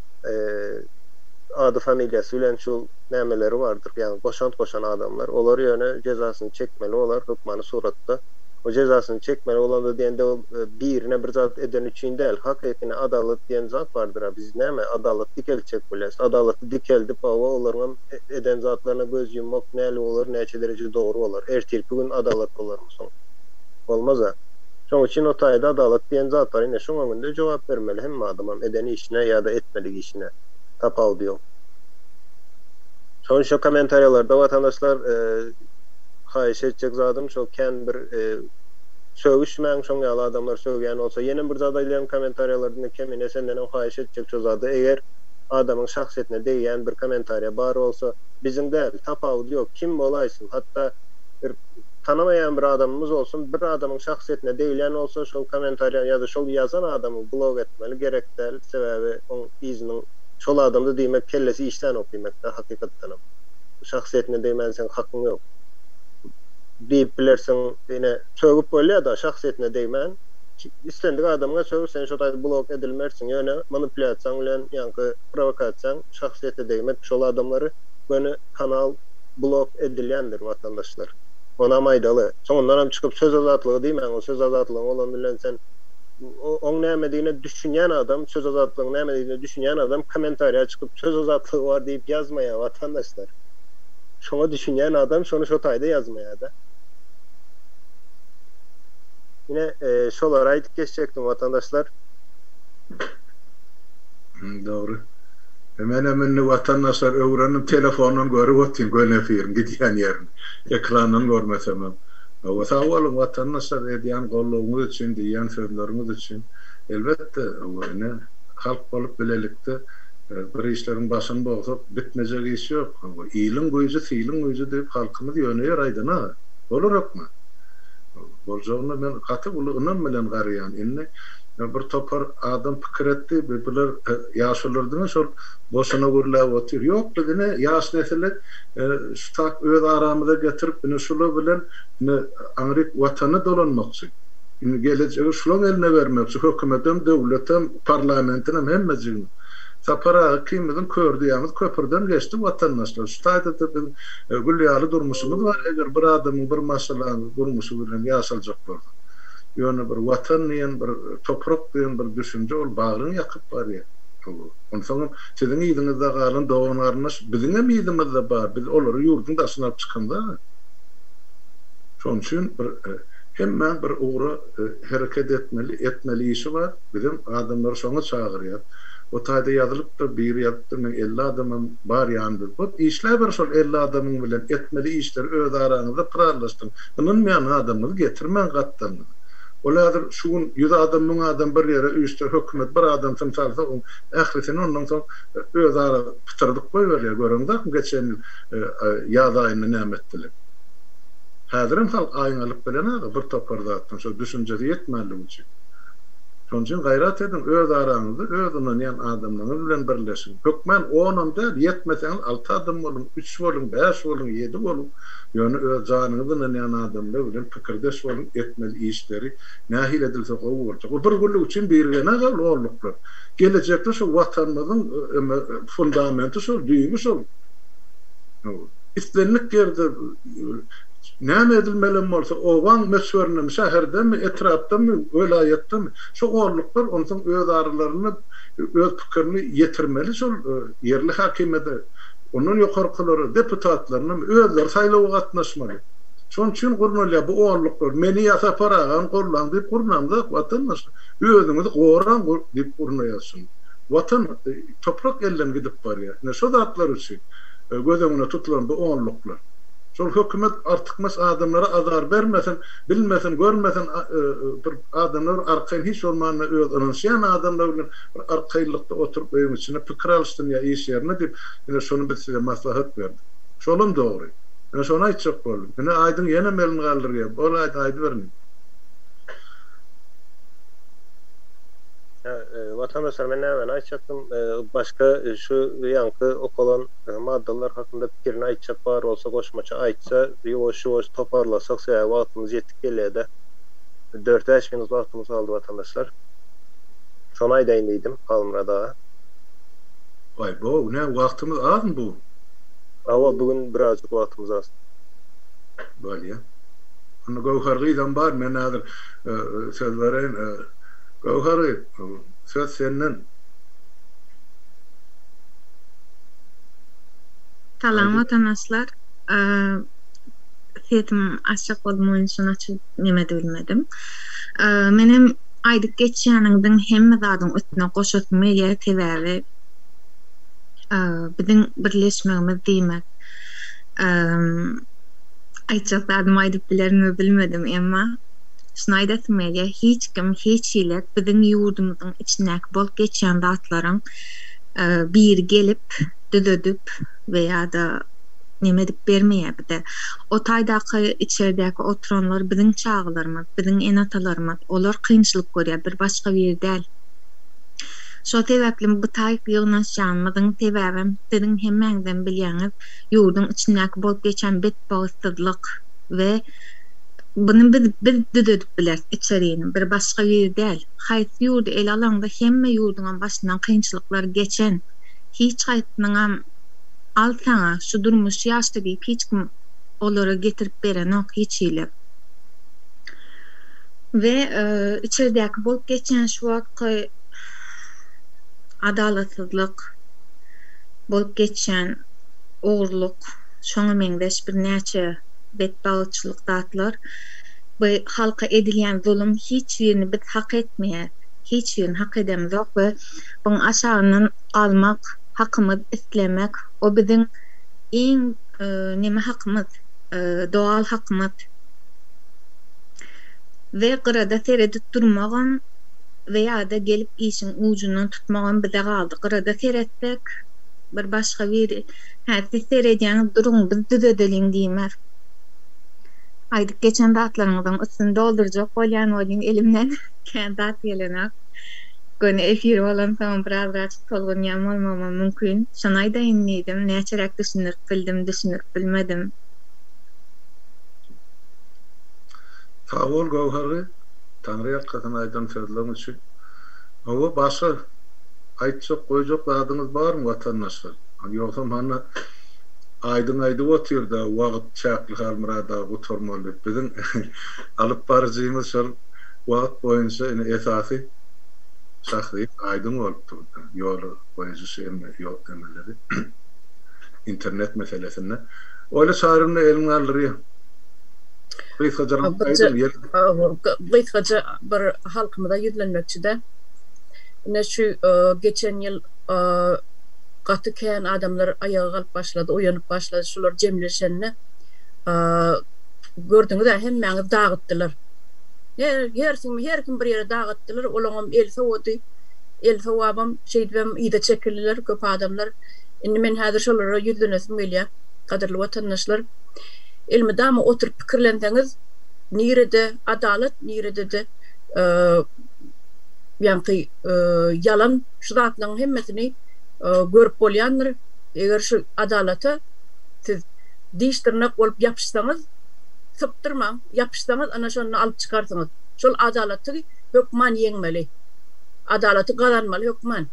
ady familiýasy bilen şul nämeleri bardyr, ýagny goşant goşan adamlar, olar ýöne jezasyny çekmeli bolar hökmany suratda. O jezasyny çekmeli bolanda diýende ol birine bir zat edeni üçin däl, hakykyny adalat diýen zat bardyr-a, biz näme adalat dikeltjek bolýas, adalaty dikeldip hawa olaryňam eden zatlaryna göz ýummak näli bolar, näçe dereje dogry bolar, ertirki gün adalat bolarmy soň? Bolmaz-a. Şoň üçin o taýda adalat diýen zat bar, ine şoň öňünde jogap bermeli hemme adamam eden işine ýa-da etmedik işine, tapawudy ýok. Şoň üçin kommentariýalarda watandaşlar haýyş etjek zadym şo kän bir sögüşmäň şoň ýaly adamlar sögýän bolsa ýenem bir zat aýdýan kommentariýalarda indi kemine sendenem haýyş etjek şo zady eger adamyň şahsyýetine degýän bir kommentariýa bar bolsa biziň däl tapawudy ýok kim bolaýsyn hatda bir tanamaýan bir adamymyz bolsun bir adamyň şahsyýetine degilýän bolsa şol kommentariýa ýa-da şol ýazan adamy blok etmeli gerek däl sebäbi oň yzynyň Şol adamda diýmek kellesi işlänok diýmekdä hakykatdanam. Şahsyýetine degmän seň hakyň ýok. Diýip bilersiň ine sögüp bolýada şahsyýetine degmän. Islendik adamyňa sög sen şo taýda blok edilmersiň ýöne manipulýasiýaň bilen ýaňky prowokasiýaň şahsyýete degmek şol adamlary göni kanal blok edilýändir watandaşlar. Onam aýdaly. Soňundanam çykyp söz azatlygy diýmäň ol söz azatlygyň bolany bilen sen Oň nämedigine düşünýän adam, söz azatlygyň nämedigine düşünýän adam kommentariýa çykyp söz azatlygy bar diýip ýazmaýar watandaşlar. Şoňa düşünýän adam şony şo taýda ýazmaýar-da. Ine şolary aýdyp geçjekdim watandaşlar. Dogry. Menem indi watandaşlar öwrendim telefondan görüp otyryn göni efiriň gidýän ýerini. Ekrandan görmesemem. Hawa sag boluň watandaşlar edýän goldawyňyz üçin diýýän sözleriňiz üçin. Elbetde hawa ine halk bolup bilelikde bir işleriň başyny bogsak bitmejek iş ýok. Hawa iliň güýji siliň güýji diýip halkymyz ýöne ýer aýdana bolar hökman. Boljagyna men gaty uly ynam bilen garaýan. Indi bir topar adam pikir etdi bular ýaşulylar diňe şol boşuna gürläp otyr. Ýok biz ine ýaş nesili Şu tak öz aramyza getirip ine şular bilen ine aňryk watana dolanmakçy. Indi gelejegi şulaň eline bermekçi hökümetem döwletem parlamentinem hemmejigini. Sapar aga ikimiziň kördüýämiz köpürden geçdi watandaşlar. Şu taýdada biz gül ýaly durmuşymyz bar eger bir adamyň bir maşgalaň durmuşy bilen ýaşaljak bolsa. Ýöne bir watan diýen bir toprak diýen bir düşünje ol bagryňy ýakyp barýar. Onsoňam Siziň yzyňyzda galan dogan-garyndaş biziňem yzymyzda bar, biz olary ýurduň daşyna alyp çykamzok-a. Şonuň üçin bir hemmäň bir ugra hereket etmeli, etmeli işi bar, bizem adamlary şoňa çagyrýas. O taýda ýazylypdyr, biri ýazypdyr, meň 50 adamym bar ýanymda. Bop, işläber şol 50 adamyň bilen, etmeli işleri öz araňyzda pyrarlaşdyryň. Ynanmaýan adamyňyzy getirmäň gapdalyňyza. Ol häzir şu gün ýüz adam, müň adam bir ýere üýşse, hökümet bir adamsyny salsa, oň ählisini ondan soň özara pytyrdyp goýberýär. Göreňzokmy geçen ýyl ýaz aýynda näme etdiler. Häzirem halk aýňalyp bilenok bir topar zatdan, şo düşünjesi ýetmänligi üçin. Şonuň üçin gaýrat ediň, öz araňyzda öz ynanýan adamlaryňyz bilen birleşiň. Hökmän onam däl, ýetmeseňiz alty adam boluň, üç boluň, bäş boluň, ýedi boluň, ýöne öz janyňyz ynanýan adamlar bilen pikirdeş boluň, etmeli işleri nähili edilse gowy boljak. Bu bir günlük üçin birigene ol onluklar. Gelejekde şu Watanymyzyň fundamenti şol, düýbi şol. Islendik ýerde näme edilmelem bolsa, obaň möçberindemi, şäherdemi, etrapdamy, welaýatdamy, şo onluklar onsoň öz aralarynda öz pikirini ýetirmeli şol ýerli häkimiýete, ondan ýokarkylara, deputatlarynam özleri saýlawa gatnaşmaly. Şonuň üçin gurnalýar bu onluklar. Meni ýa Sapar agany gollaň diýip gurnamzok, watandaşlar. Özüňizi goraň diýip gurnaýas şuny. Watan, toprak elden gidip barýar. Ine şo zatlar üçin göz öňüne tutulan bu onluklar. Şol hökümet artykmaç adamlara azar bermesin, bilmesin, görmesin bir adamlar arkaýyn hiç bolmanda öz ynanyşýan adamlar bilen bir arkaýynlykda oturyp öýüň içinde pikir alyşsyn ýa iş ýerinde diýip ine şony biz size maslahat berdik. Şolam dogry. Ine şony aýtjak boldum. Ine Aýdyň ýenem elini galdyrýar. Bol Aýdyň aýdyber indi. Hä, watandaşlar men nämäni aýtjakdym, başga şu ýaňky okalan maddalar hakynda pikirini aýtjak bar bolsa goşmaça aýtsa ýuwaş ýuwaş toparlasak sebäbi wagtymyz ýetip gelýädä. Dört-bäş minut wagtymyz galdy watandaşlar. Şony aýdaýyn diýdim Halmyrat aga. Waý bow nä wagtymyz azmy bu gün? Hawa bu gün birazjyk wagtymyz az. Bolýa. Onda Göwher gyzam bar men häzir söz bereýin. Göwher gyz söz senden. Salam watandaşlar. Sesim açjak boldum welin şony açyp neme edip bilmedim. Menem aýdyp geçýäniňiziň hemme zadyň üstüne goşasym gelýär sebäbi biziň birleşmegimiz diýmek aýtjak zadymy aýdyp bilerinmi bilmedim emma şuny aýdasym gelýär hiç kim hiç hili biziň ýurdumyzyň içindäki bolup geçýän zatlaryň biri gelip düzedip we ýa-da neme edip bermeýär bize. O taýdaky içerdäki oturanlar biziň çagalarymyz, biziň ene-atalarymyz. Olar kynçylyk görýär, bir başga biri däl. Şo sebäpli bu taýyk ýygnanyşýanymyzyň sebäbem siziň hemmäňizem bilýäňiz, ýurduň içindäki bolup geçen betbagtsyzlyk we buny biz biz düzedip bileris içerini, bir başga biri däl. Haýsy ýurdy ele alaňda hemme ýurduňam başyndan kynçylyklar geçen. Hiç haýsynyňam al saňa şu durmuşy ýaşa diýip hiç kim olara getirip berenok hiç hili. We içeridäki bolup geçýän şu wagtky adalatsyzlyk, bolup geçýän ogurlyk, şoňa meňzeş birnäçe betbagtçylyk zatlar, bu halka edilýän zulum hiç birini biz hak etmeýäs, hiç birini hak edemizok we buň aşagyndan galmak, hakymyz islemek, o biziň iň neme hakymyz, doal hakymyz. We gyrada seredip durmagam we ýa-da gelip işiň ujundan tutmagam bize galdy. Gyrada seretsek, bir başga biri, Hä, siz seredýäňiz, duruň, biz düzedeliň diýmer. Aýdyp geçen zatlaryňyzyň üstüni doldurjak bolýan welin elimden kän zat gelenok. Göni efir bolansoň birazraçyk tolgunýan bolmagymam mümkin. Şony aýdaýyn diýdim. Näçeräk düşündirip bildim, düşündirip bilmedim. Sag bol Göwher gyz, Taňry ýalkasyn aýdan sözleň üçin. Hawa başga aýtjak goýjak zadyňyz barmy watandaşlar? Ýogsam hany Aýdyň aýdyp otyrda wagt çäkli Halmyrat aga gutarmaly diýip. Biziň alyp baryjymyz şol wagt boýunça ine esasy şahsyýet Aýdyň bolup durdy. Ýola goýujy şu hemme ýol emeleri internet meselesinde. Oýla Çarymda elini galdyrýar. Gysgajarak aýdyň ýene. Gysgaça bir halkymyza ýüzlenmekçi-dä. Ine şu geçen ýyl gaty kän adamlar aýaga galyp başlady, oýanyp başlady. Şular jemleşende gördüňiz-ä hemmäňiz dagytdylar. Her kim her kim bir ýere dagytdylar. Olaňam eli sowady. Eli sowabam şeýdibem yza çekildiler köp adamlar. Indi men häzir şolara ýüzlenesim gelýär. Gadyrly watandaşlar, elmydama oturyp pikirlenseňiz, nirede adalat, niredede. ýaňky ýalan şu zatlaryň hemmesini görüp bolýandyr. Eger şu adalata siz diş-dyrnak bolup ýapyşsaňyz, sypdyrmaň, ýapyşsaňyz ana şonda alyp çykarsyňyz. Şol adalaty hökman ýeňmeli. Adalaty gazanmaly hökman.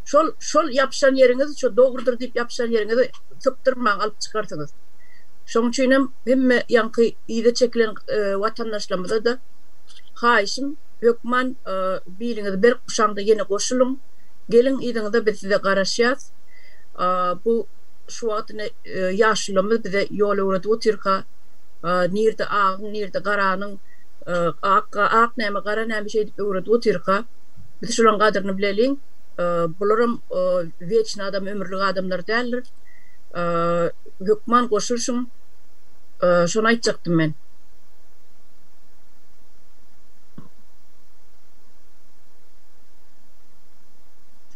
Şol şol ýapyşan ýeriňiz şo dogrudyr diýip ýapyşan ýeriňizi sypdyrmaň alyp çykarsyňyz. Şoň üçinem hemme ýaňky yza çekilen watandaşlarymyza-da haýyşym hökman biliňizi berk guşaňda ýene goşulyň. Geliň yzyňyza biz size garaşýas. Bu şu wagt ine ýaşulamyz bize ýol öwredip otyrka nirde agyň nirde garanyň ak ak näme gara näme şeýdip öwredip otyrka biz şolaň gadyryny bileliň. Bularam weçny adam ömürlik adamlar däldir. Hökman goşulyşyň. Şony aýtjakdym men.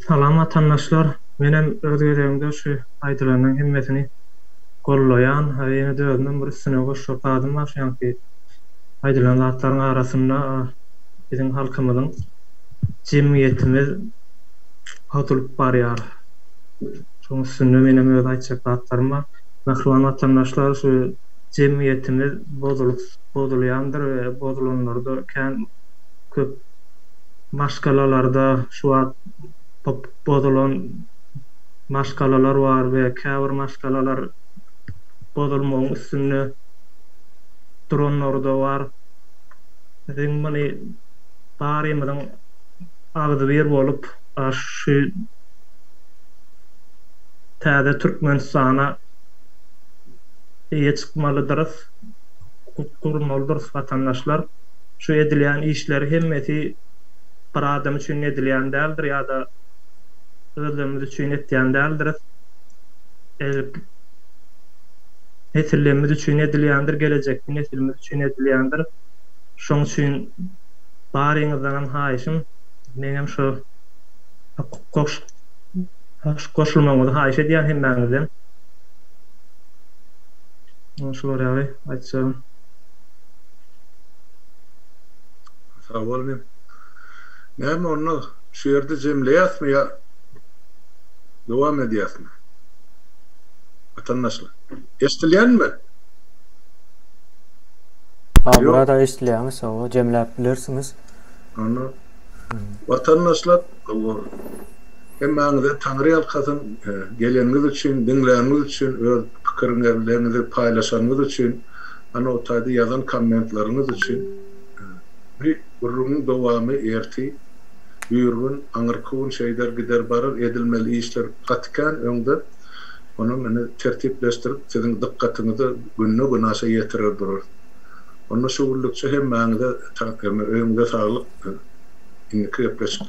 Salam watandaşlar! Menem öz gezegimde şu aýdylanlaryň hemmesini gollaýan. Ýene-de özümem bir üstüne goşjak zadym bar şu ýaňky aýdylan zatlaryň arasynda biziň halkymyzyň jemgyýetimiz bozulyp barýar. Şoň üstünde menem öz aýtjak zatlarym bar. Mähriban watandaşlar şu jemgyýetimiz bozulyp bozulýandyr we bozulanlarda kän köp maşgalalarda şu wagt bozulan maşgalalar bar we käbir maşgalalar bozulmagyň üstünde duranlary-da bar. Biziň muny barymyzyň agzybir bolup şu täze Türkmenistana eýe çykmalydyrys, gurmalydyrys watandaşlar. Şu edilýän işler hemmesi bir adam üçin edilýän däldir ýa-da özlerimiz üçin etýän däldiris. Nesillerimiz üçin edilýändir, gelejekki nesilimiz üçin edilýändir. Şoň üçin baryňyzdanam haýyşym, meňem şu goşulmagyňyzy haýyş edýän hemmäňizden. Şular ýaly aýtjagym. Sag bol inim. Näme onda şu ýerde jemleýäsmi ýa dowam edýäsmi? Watandaşlar. Eşdilýänmi? Halmyrat aga eşdilýäňiz hawa jemläp bilersiňiz. Onda watandaşlar hemmäňize Taňry ýalkasyn geleniňiz üçin, diňläniňiz üçin, öz pikirleriňizi paýlaşanyňyz üçin, ana o taýda ýazan kommentleriňiz üçin. Bu gürrüňiň dowamy ertir, birgün, aňyrky gün şeýder gider barar, edilmeli işler gaty kän öňde. Onam indi tertipleşdirip siziň dykgatyňyza günde-günaşa ýetirer durarys. Onda şu günlükçe hemmäňize öýüňize saglyk, indiki gepleşik.